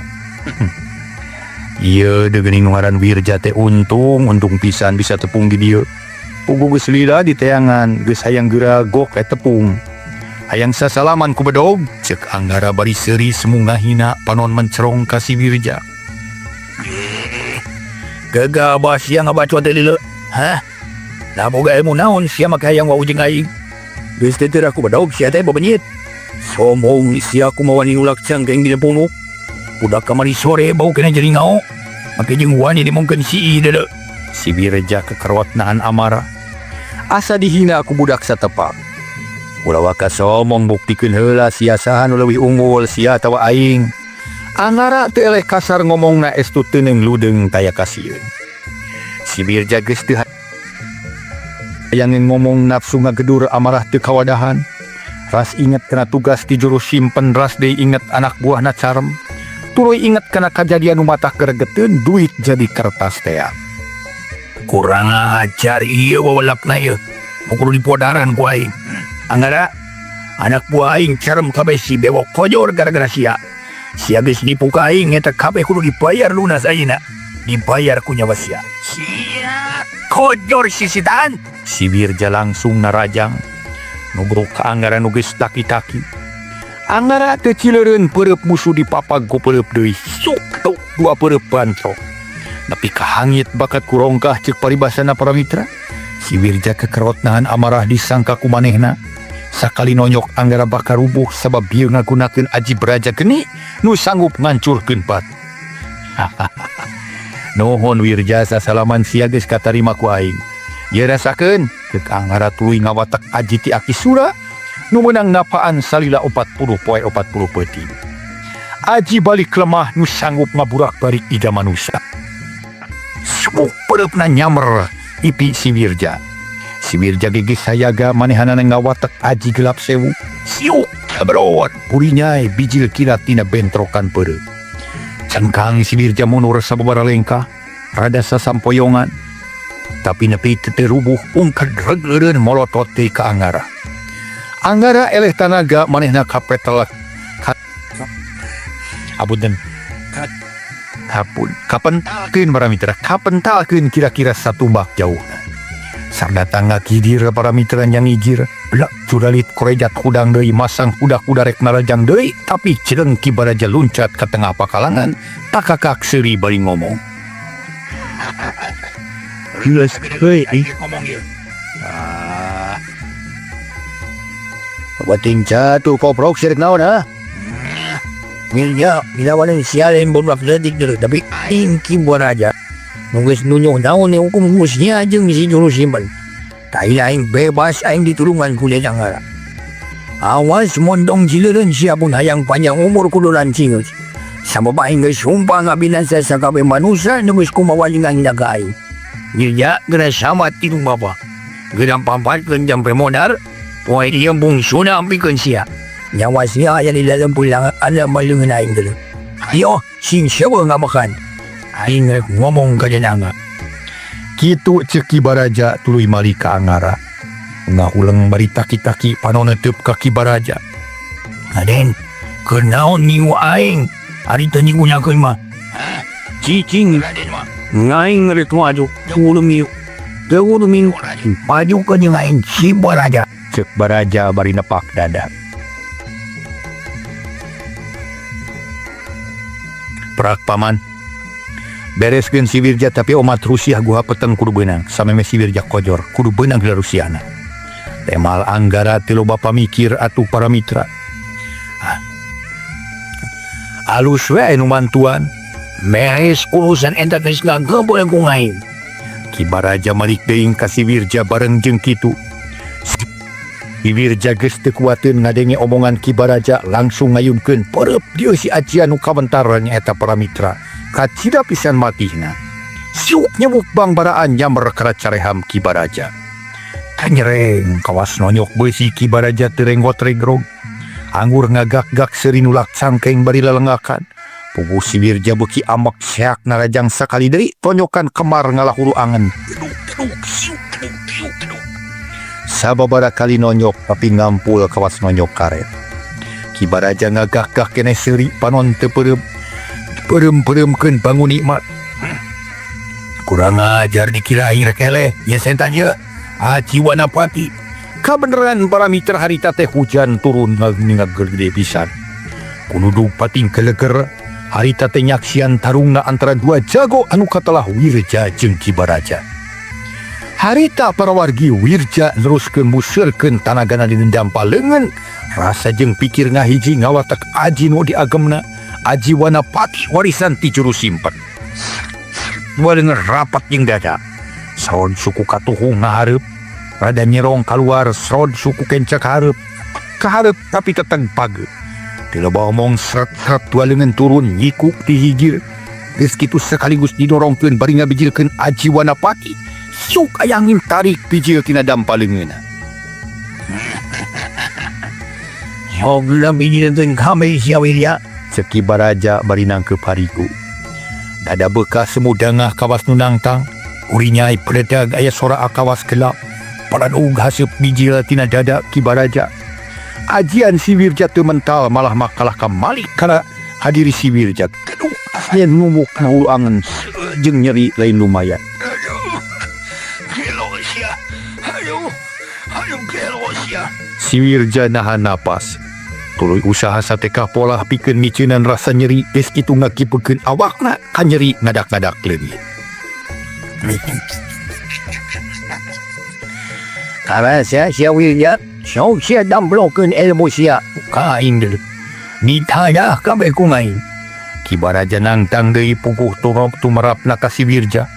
Ieu deui geuning ngaran Wirja teh untung, untung pisan bisa tepung di dieu. Puguh geus lila diteangan, geus hayang geura gok tepung. Hayang sasalaman ku bedog, ceuk Anggara bari seuri semu ngahina panon mencerong ka si Wirja. Gegabah sia ngabacot teh lila. Hah? Nah boga ilmu naon sia make hayang wau jeung aing. Geus teu teu ku bedog sia teh bebenyit. Sombong sia ku mawa nulak cangkeng dina punuk. Budak kamari sore bau kena jadi ngao. Make jeung wani dimongkeun si deuleu. Si Wirja kekerot nahan amarah. Asa dihina ku budak satepak. Ulah waka somong buktikeun heula sia saha nu leuwih unggul sia atawa aing. Anggara teu eleh kasar ngomongna estu teuneung ludeung taya kasieun. Si Wirja geus teu hayang ngomong nafsu ngagedur amarah teu kawadahan. Ras inget kana tugas ti juru simpen, ras deui inget anak buahna carem. Tuluy inget kana kajadian nu matah geregeteun duit jadi kertas tea. Kurang ajar ieu wawalakna ieu. Kudu dipodaran ku aing. Anggara, anak buah aing carem kabeh si bewok kojor gara-gara sia. Sia geus nipu ka aing eta kabeh kudu dibayar lunas ayeuna. Dibayar ku nyawa sia. Sia kojor si setan. Si Wirja langsung narajang. Nubruk ka Anggara nu geus taki-taki. Anggara teu cileureun peureub musuh dipapag ku peureub deui. Suk tuk dua peureub bantrok. Nepi ka hangit bakat ku rongkah ceuk paribasana para mitra. Si Wirja kekerot nahan amarah disangka ku manehna. Sakali nonyok Anggara bakal rubuh sabab bieu ngagunakeun aji beraja geni nu sanggup ngancurkeun batu. Nuhun Wirja sasalaman sia geus katarima ku aing. Ieu rasakeun ceuk Anggara tuluy ngawatek aji ti Aki Sura nu meunang napaan salila 40 poe 40 peuting. Aji balik lemah nu sanggup ngaburak-balik ida manusia. Subuk peureupna nyamer ipi si Wirja. Si Wirja gigih sayaga manehanana ngawatek aji gelap sewu. Siuk kabrot purinyai bijil kilat tina bentrokan peureub. Cengkang si Wirja mundur sababaraha lengkah, rada sasampoyongan. Tapi nepi teu rubuh ungkad regeureun molotot deui ka Anggara. Anggara eleh tanaga manehna kapetel apunten. Hapun kapentalkeun para mitra, kapentalkeun kira-kira satumbak jauhna. Sardatang ngakidir para mitra nyangijir, blak curalit korejat hudang deui masang kuda-kuda rek narajang deui, tapi cireng Ki Baraja luncat ka tengah pakalangan, takakak seuri bari ngomong. Geus heuy aing ngomong ieu. Ah. Bating jatuh koprok sirik naon ha? Milnya, milawanan siya rin bumlak detik dulu, tapi aing Ki Baraja. Nunggu nunyuh naon ni hukum ngusnya jeung si juru simpen. Tai aing bebas aing ditulungan ku Anggara. Awas mondong cileureun sia pun hayang panjang umur kudu lancing. Sabab aing geus sumpah ngabinasa sakabeh manusia nu geus kumawa ngahina ka aing. Wirja geura samat ti bapa. Geura pampatkeun jampe modar, poe ieu bungsuna ampikeun sia. Nyawa sia aya di dalam pulang ala maleungeun aing deuleu. Ayo sing sewa ngamakan. Aing rek ngomong ka jenanga. Kitu ceuk Ki Baraja tuluy mali ka Anggara. Ngahuleng bari taki-taki panon neup ka Ki Baraja. Raden, kunaon nyiu aing? Ari teu nyingunyakeun mah. Cicing Raden mah. Ngaing rek maju, ulum ieu. Teu ulum ieu. Maju ka jeung aing si Baraja. Ceuk Baraja bari nepak dada. Prak paman. Bereskeun si Wirja tapi omat Rusiah guha peteng kudu beunang. Sameme si Wirja kojor kudu beunang heula Rusiahna. Temal anggara teu loba pamikir atuh para mitra. Alus we anu mantuan. Beres urusan eta geus ngagebul ku aing. Ki Baraja malik deui ka si Wirja bareng jeung kitu. Ki Wirja geus teu kuateun ngadenge omongan Ki Baraja langsung ngayunkeun perep dieu si ajian nu kawentar nyaeta para mitra. Kacida pisan matihna. Siuk nyebuk bangbaraan nyamber kana careham Ki Baraja. Kanyereng kawas nonyok beusi Ki Baraja teu renggot-rengrog. Anggur ngagak-gak seuri nulak cangkeng bari lelengakan. Puguh si Wirja beuki ambek seak narajang sakali deui tonyokan kemar ngalahuru angen. Sababara kali nonyok tapi ngampul kawas nonyok karet. Ki Baraja ngagak-gak keneh seuri panon teu peureum. Peureum-peureumkeun bangun nikmat. Kurang ajar dikira aing rek eleh, ye sentan ye. Aji Wanapati. Kabeneran para mitra harita teh hujan turun ngagede pisan. Kunudug pating keleger harita teh nyaksian tarungna antara dua jago anu katelah Wirja jeung Ki Baraja. Harita para wargi Wirja neruskeun museurkeun tanagana dina dampa leungeun, rasa jeung pikir ngahiji ngawatek aji nu diagemna, aji Wanapati warisan ti juru simpen. Dua leungeun rapat jeung dada. Srod suku katuhung ngahareup, rada nyerong kaluar srod suku kenca kahareup. Kahareup tapi teteng page. Teu loba omong sret-sret dua leungeun turun nyikuk ti hijir. Geus kitu sekaligus didorongkeun bari ngabijilkeun aji Wanapati. Suk aya angin tarik bijil tina dampa leungeunna. Sok bijilkeun kami sia Wirya, ceuk Ki Baraja bari nangkeup harigu. Dada bekas semudangah kawas nu nangtang, urinyai peledag aya sora akawas gelap. Paladug haseup bijil tina dada Ki Baraja. Ajian si Wirja teu mental malah makalah ka malik kana hadiri si Wirja. Keduk aya numuk kana hulu angen jeung nyeri lain lumayan. Si Wirja nahan napas. Tuluy usaha satekah polah pikeun miceunan rasa nyeri geus kitu ngakipekeun awakna ka nyeri ngadak-ngadak leungit. Karas ya sia Wirja, sok sia damplokeun ilmu sia ka aing deuleu. Nitayah kabeh ku aing. Ki Baraja nangtang deui puguh turop tumerapna ka si Wirja.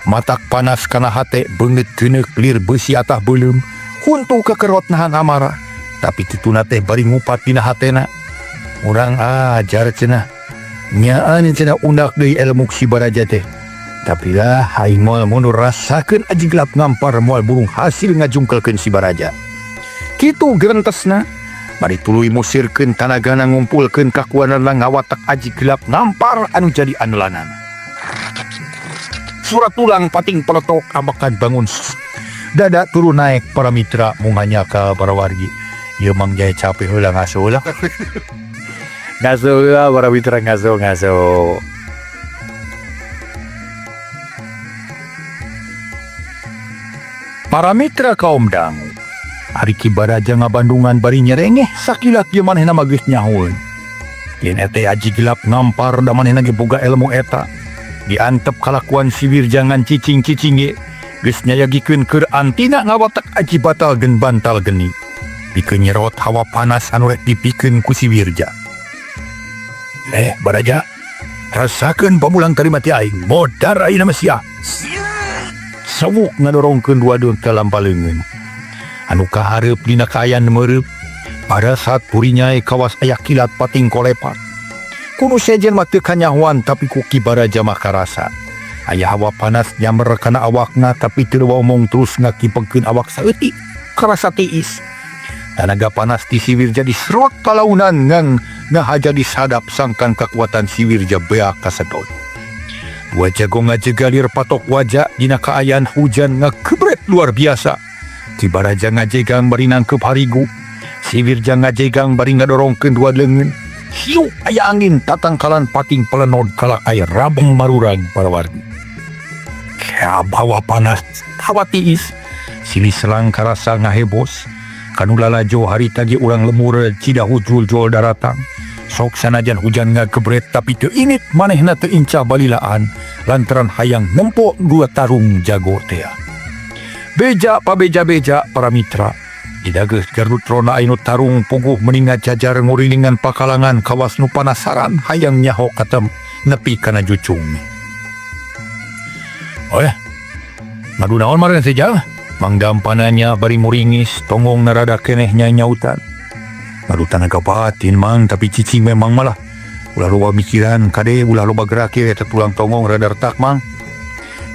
Matak panas kana hate beungeut keuneuk lir beusi atah beuleum. Huntu kekerot nahan amarah. Tapi tituna teh bari ngupat dina hatena. Urang ajar cenah. Nyaan cenah undak deui ilmu si Baraja teh. Tapi lah aing moal mundur rasakeun aji gelap ngampar moal burung hasil ngajungkelkeun si Baraja. Kitu gerentesna. Bari tuluy musirkeun tanagana ngumpulkeun kakuanana ngawatak aji gelap ngampar anu jadi andalanana. Surat tulang pating peletok ambakan bangun. Dada turun naik para mitra munganya ka para wargi. Ieu Mang Jaya capek heula ngaso heula. Ngaso heula para mitra ngaso ngaso. Para mitra kaum dangu. Ari Ki Baraja ngabandungan bari nyerengeh sakilak ieu manehna mah geus nyahoeun. Yen eta aji gelap ngampar da manehna ge boga ilmu eta. Diantep kalakuan si Wirja ngan cicing-cicing ge geus nyayagikeun keur antina ngawatek aji batal gen bantal geni. Pikeun nyerot hawa panas anu rek dipikeun ku si Wirja. Baraja, rasakeun pamulang tarima ti aing, modar ayeuna mah sia. Sawuk ngadorongkeun dua deung ka lampaleungeun. Anu kahareup dina kaayaan meureub, pada saat purinyai kawas aya kilat pating kolepat. Kudu sejen mah teu kanyahoan tapi ku Ki Baraja mah karasa. Aya hawa panas nyamber kana awakna tapi teu omong terus ngakipegkeun awak saeutik karasa tiis. Tanaga panas ti si Wirja diserot palaunan ngan ngahaja disadap sangkan kekuatan si Wirja beak kasedot. Dua jago ngajegalir patok wajah dina kaayaan hujan ngakebret luar biasa. Ki Baraja ngajegang bari nangkep harigu. Si Wirja ngajegang bari ngadorongkeun dua leungeun. Hiu aya angin tatangkalan pating pelenod kalak air rabeng marurang para wargi. Kea bawa panas hawa tiis. Silih selang karasa ngahebos. Kanu lalajo harita ge urang lemur Cidahu jul-jul daratang. Sok sanajan hujan ngagebret tapi teu init manehna teu incah balilaan lantaran hayang nempo dua tarung jago tea. Beja pabeja-beja para mitra. Didageus Garut Rona anu tarung puguh meningat jajar ngurilingan pakalangan kawas nu panasaran hayang nyaho katem nepi kana jucung. Oh ya, ngadu naon maren sejal? Mangdampananya bari muringis tongong narada keneh nyautan. Ngadu tanaga batin mang tapi cicing memang malah. Ulah loba mikiran kade ulah loba gerak eta tulang tongong rada retak mang.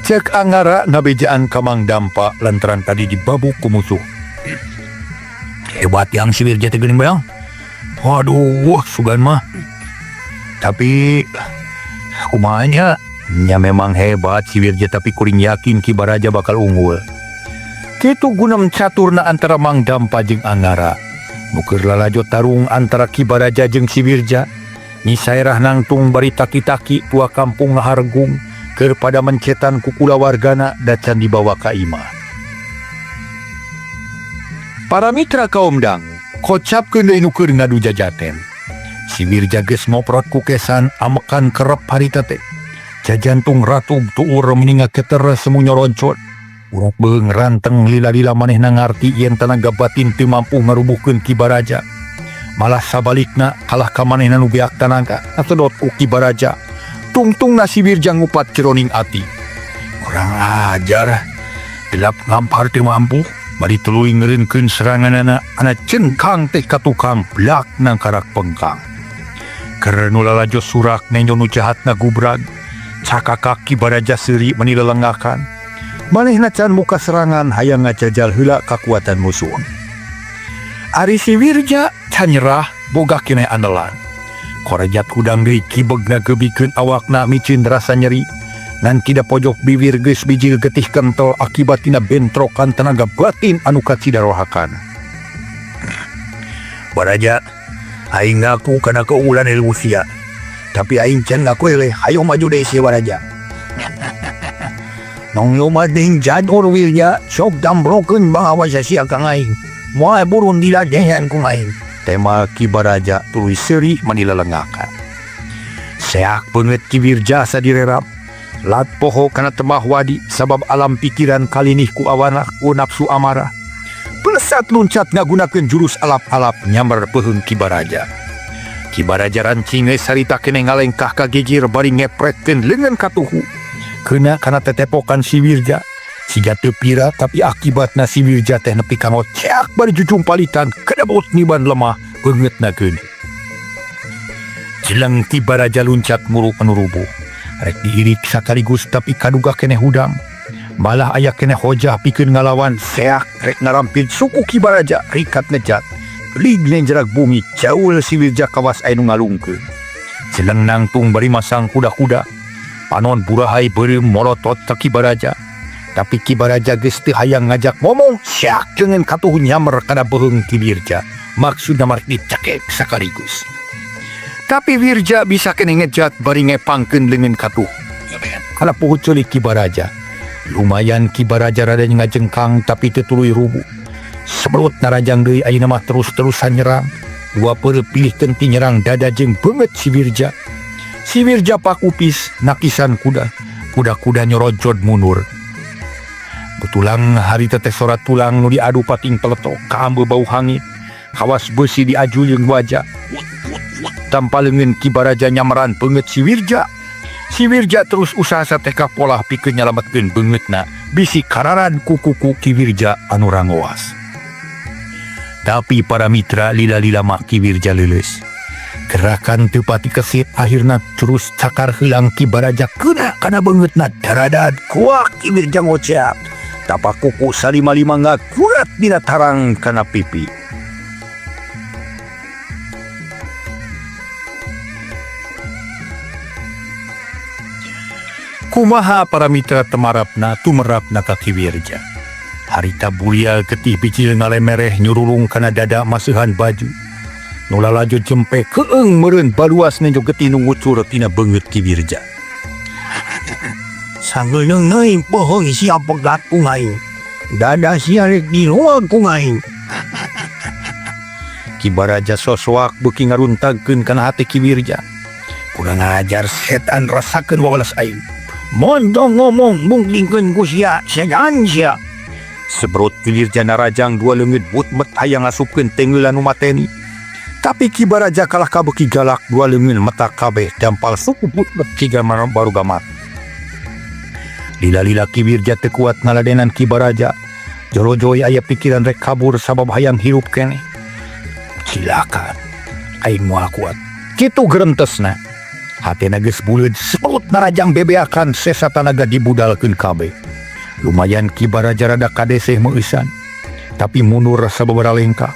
Cek Angara ngabejaan ka Mang Dampa lantaran tadi dibabuk ku musuh. Hebat yang si Wirja teh geuning bayang. Waduh, sugan mah. Tapi kumaha nya? Nya memang hebat si Wirja tapi kuring yakin Ki Baraja bakal unggul. Kitu gunem caturna antara Mang Dampa jeung Angara. Nu keur lalajo tarung antara Ki Baraja jeung si Wirja. Nyi Saerah nangtung bari taki-taki tua kampung ngahargung keur pada mencetan ku kulawargana dacan dibawa ka imah. Para mitra kaum dang, kocapkeun deui nu keur ngadu jajaten. Si Wirja geus ngoprot ku kesan amekan kerep harita teh. Jajantung ratug tuur meninga keter semu nyoroncot. Uruk beung ranteng lila-lila manehna ngarti yen tanaga batin teu mampu ngarubuhkeun Ki Baraja. Malah sabalikna kalah ka manehna nu beak tanaga asedot ku Ki Baraja. Tungtungna si Wirja ngupat jeroning ati. Kurang ajar, gelap ngampar teu mampu. Bari tuluy ngeureunkeun seranganana ana cengkang teh ka tukang blak nang karak pengkang. Keur nu lalajo surak nenjo nu jahatna gubrag. Cakakak Ki Baraja seuri meni lelengakan. Manehna can muka serangan hayang ngajajal heula kakuatan musuh. Ari si Wirja can nyerah boga keneh andalan. Korejat hudang deui kibegna geubikeun awakna micin rasa nyeri. Ngan kida pojok bibir geus bijil getih kental akibat tina bentrokan tenaga batin anu kacidarohakan. Baraja, aing ngaku kana keunggulan ilmu sia. Tapi aing can ngaku eleh, hayo maju deui sia Baraja. Nong lumading jador Wirja, sok dambrokeun bangawasa sia ka aing. Moal burun diladehan ku aing. Tema Ki Baraja tuluy seuri mani lelengakan. Seak beungeut Ki Wirja sadirerap. Lat poho kana temah wadi sabab alam pikiran kalinih ku awana ku nafsu amarah. Pelesat luncat ngagunakeun jurus alap-alap nyamber peuheung Ki Baraja. Ki Baraja rancing we sarita keneh ngalengkah ka gigir bari ngepretkeun leungeun katuhu. Keuna kana tetepokan si Wirja. Siga teu pira tapi akibatna si Wirja teh nepi ka ngoceak bari jujumpalitan kedebut niban lemah beungeutna geuning. Jeleng Ki Baraja luncat muruk anu rubuh. Rek diirik sakaligus tapi kaduga keneh hudang. Malah aya keneh hojah pikeun ngalawan seak rek ngarampit suku Ki Baraja rikat ngejat. Lig jerak bumi jaul si Wirja kawas aya nu ngalungkeun. Jeleng nangtung bari masang kuda-kuda. Panon burahai beureum molotot ka Ki Baraja. Tapi Ki Baraja geus teu hayang ngajak ngomong seak jeung katuhu nyamer kana beuheung Ki Wirja. Maksudna mah dicekek sakaligus. Tapi Wirja bisa keneh ngejat bari ngepangkeun leungeun katuh. Kana puhu ceulik Ki Baraja. Lumayan Ki Baraja rada ngajengkang tapi teu tuluy rubuh. Sebelut narajang deui ayeuna mah terus-terusan nyerang. Dua peureup pilih tenti nyerang dada jeung beungeut si Wirja. Si Wirja pakupis nakisan kuda. Kuda-kuda nyorojod mundur. Betulang harita teh sora tulang nu diadu pating peletok kaambe bau hangit. Kawas beusi diaju jeung wajah. Tanpa leungeun Ki Baraja nyamaran beungeut si Wirja. Si Wirja terus usaha sateka polah pikeun nyalametkeun beungeutna bisi kararan ku kuku Ki Wirja anu rangoas. Tapi para mitra lila-lila mah Ki Wirja leuleus. Gerakan teu pati kesit akhirna terus cakar heulang Ki Baraja keuna kana beungeutna daradad kuak Ki Wirja ngoceak. Tapak kuku salima-lima ngakurat dina tarang kana pipi. Kumaha para mitra temarapna tumerapna ka Ki Wirja. Harita bulial getih bijil ngalemereh nyurulung kana dada maseuhan baju. Nu lalajo jempe keung meureun baluas nenjo getih nu ngucur tina beungeut Ki Wirja. Sanggeuleuh euy bohong sia pegat ku aing. Dada sia rek diluag ku aing. Ki Baraja sosoak beuki ngaruntagkeun kana hate Ki Wirja. Kurang ajar setan, rasakeun wawalas aing. Mondong ngomong mungkinkeun ku sia, segan sia. Sebrot Ki Wirja narajang dua leungeun but-bet hayang ngasupkeun tenggeulan nu mateni. Tapi Ki Baraja kalah ka beuki galak, dua leungeun metak kabeh dampal suku but-bet ciga baru gamat. Lila-lila Ki Wirja teu kuat ngaladenan Ki Baraja. Jorojoy aya pikiran rek kabur sabab hayang hirup keneh. Cilaka, aing moal kuat. Kitu gerentesna. Hatena geus buleud, sepelut narajang bebeakan, sesa tanaga dibudalkeun kabeh. Lumayan Ki Baraja rada kadeseh meueusan. Tapi mundur sabab lengkah.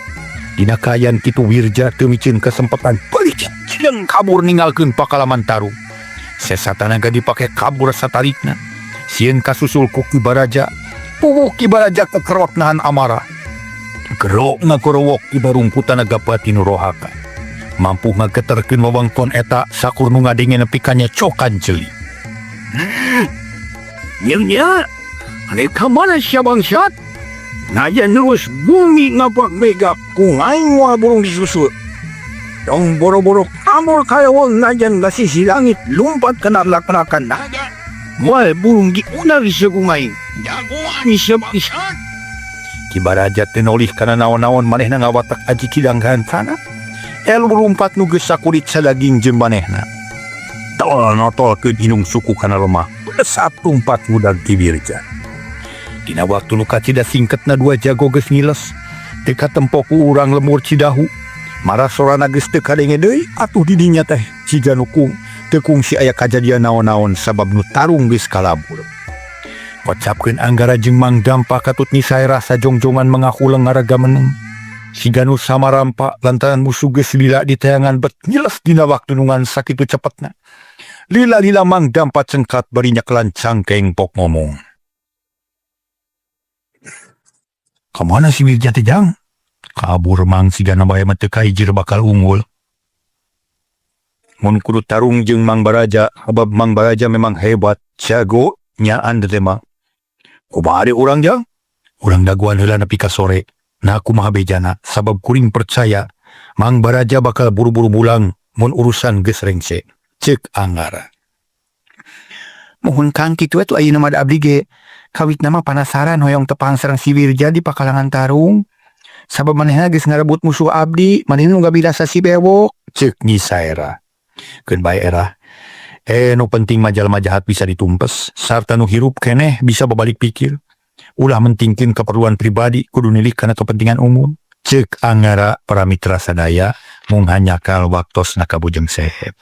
Dina kaayaan kitu Wirja teu miceun kesempatan, balik jeung kabur ninggalkeun pakalaman tarung. Sesa tanaga dipake kabur satarikna. Sieun kasusul ku Ki Baraja. Puguh Ki Baraja kekerot nahan amarah. Gerok ngakorowok Ki Barungkutan naga pati nu rohaka. Mampu ngageterkeun wewengkon eta sakur nu ngadenge nepi ka nyecokan ceuli. Yang nya, rek ka mana sia, bangsat? Najan terus bumi ngapak megap, ku aing moal burung disusul. Tong boro-boro kabur ka leweng, najan ka sisi langit lumpat kana lak-lakan naga. Moal burung diunar sia ku aing. Jagoan sia, bangsat. Ki Baraja teu nolih kana naon-naon, manehna ngawatak aji kidang sana. El lumpat nu geus sakurit sadaging jeung manehna. Tol notolkeun indung suku kana lemah. Besat lumpat ngudag Ki Wirja. Dina waktu nu kacida singketna dua jago geus ngiles. Teu katempo ku urang lembur Cidahu. Marah sorana geus teu kadenge deui, atuh di dinya teh ciga nu kung teu kungsi aya kajadian naon-naon sabab nu tarung geus kalabur. Kocapkeun Anggara jeung Mang Dampa katut Nyi Saerah sajongjongan mengahulang ngaraga meneng. Siga nu samarampa lantaran musuh geus lila diteangan bet nyiles dina waktu nu ngan sakitu cepetna. Lila-lila Mang Dampa cengkat bari nyekelan cangkeng pok ngomong. Kamana si Wirja teh, Jang? Kabur, Mang, sigana bae mah teu kahijir bakal unggul. Mun kudu tarung jeung Mang Baraja, habab Mang Baraja memang hebat, jago, nyaan teh mah. Kumaha deui urang, Jang? Urang daguan heula nepi ka sore. Nah, kumaha bejana, sabab kuring percaya Mang Baraja bakal buru-buru bulang mun urusan geus rengse. Cek Anggara. Muhun Kang, kitu atuh ayeuna mah da abdi ge kawitna mah panasaran hoyong tepang sareng si Wirja di pakalangan tarung. Sabab manehna geus ngarebut musuh abdi, manehna nu gabirasa si Bewok. Cek Nyi Saera. Keun bae era. Eh, nu penting mah jalma jahat bisa ditumpes, sarta nu hirup keneh bisa babalik pikir. Ulah mentingkeun keperluan pribadi, kudu nilik kana kepentingan umum. Cek Anggara. Para mitra sadaya, mung hanjakal waktosna ka Bujeng Seep.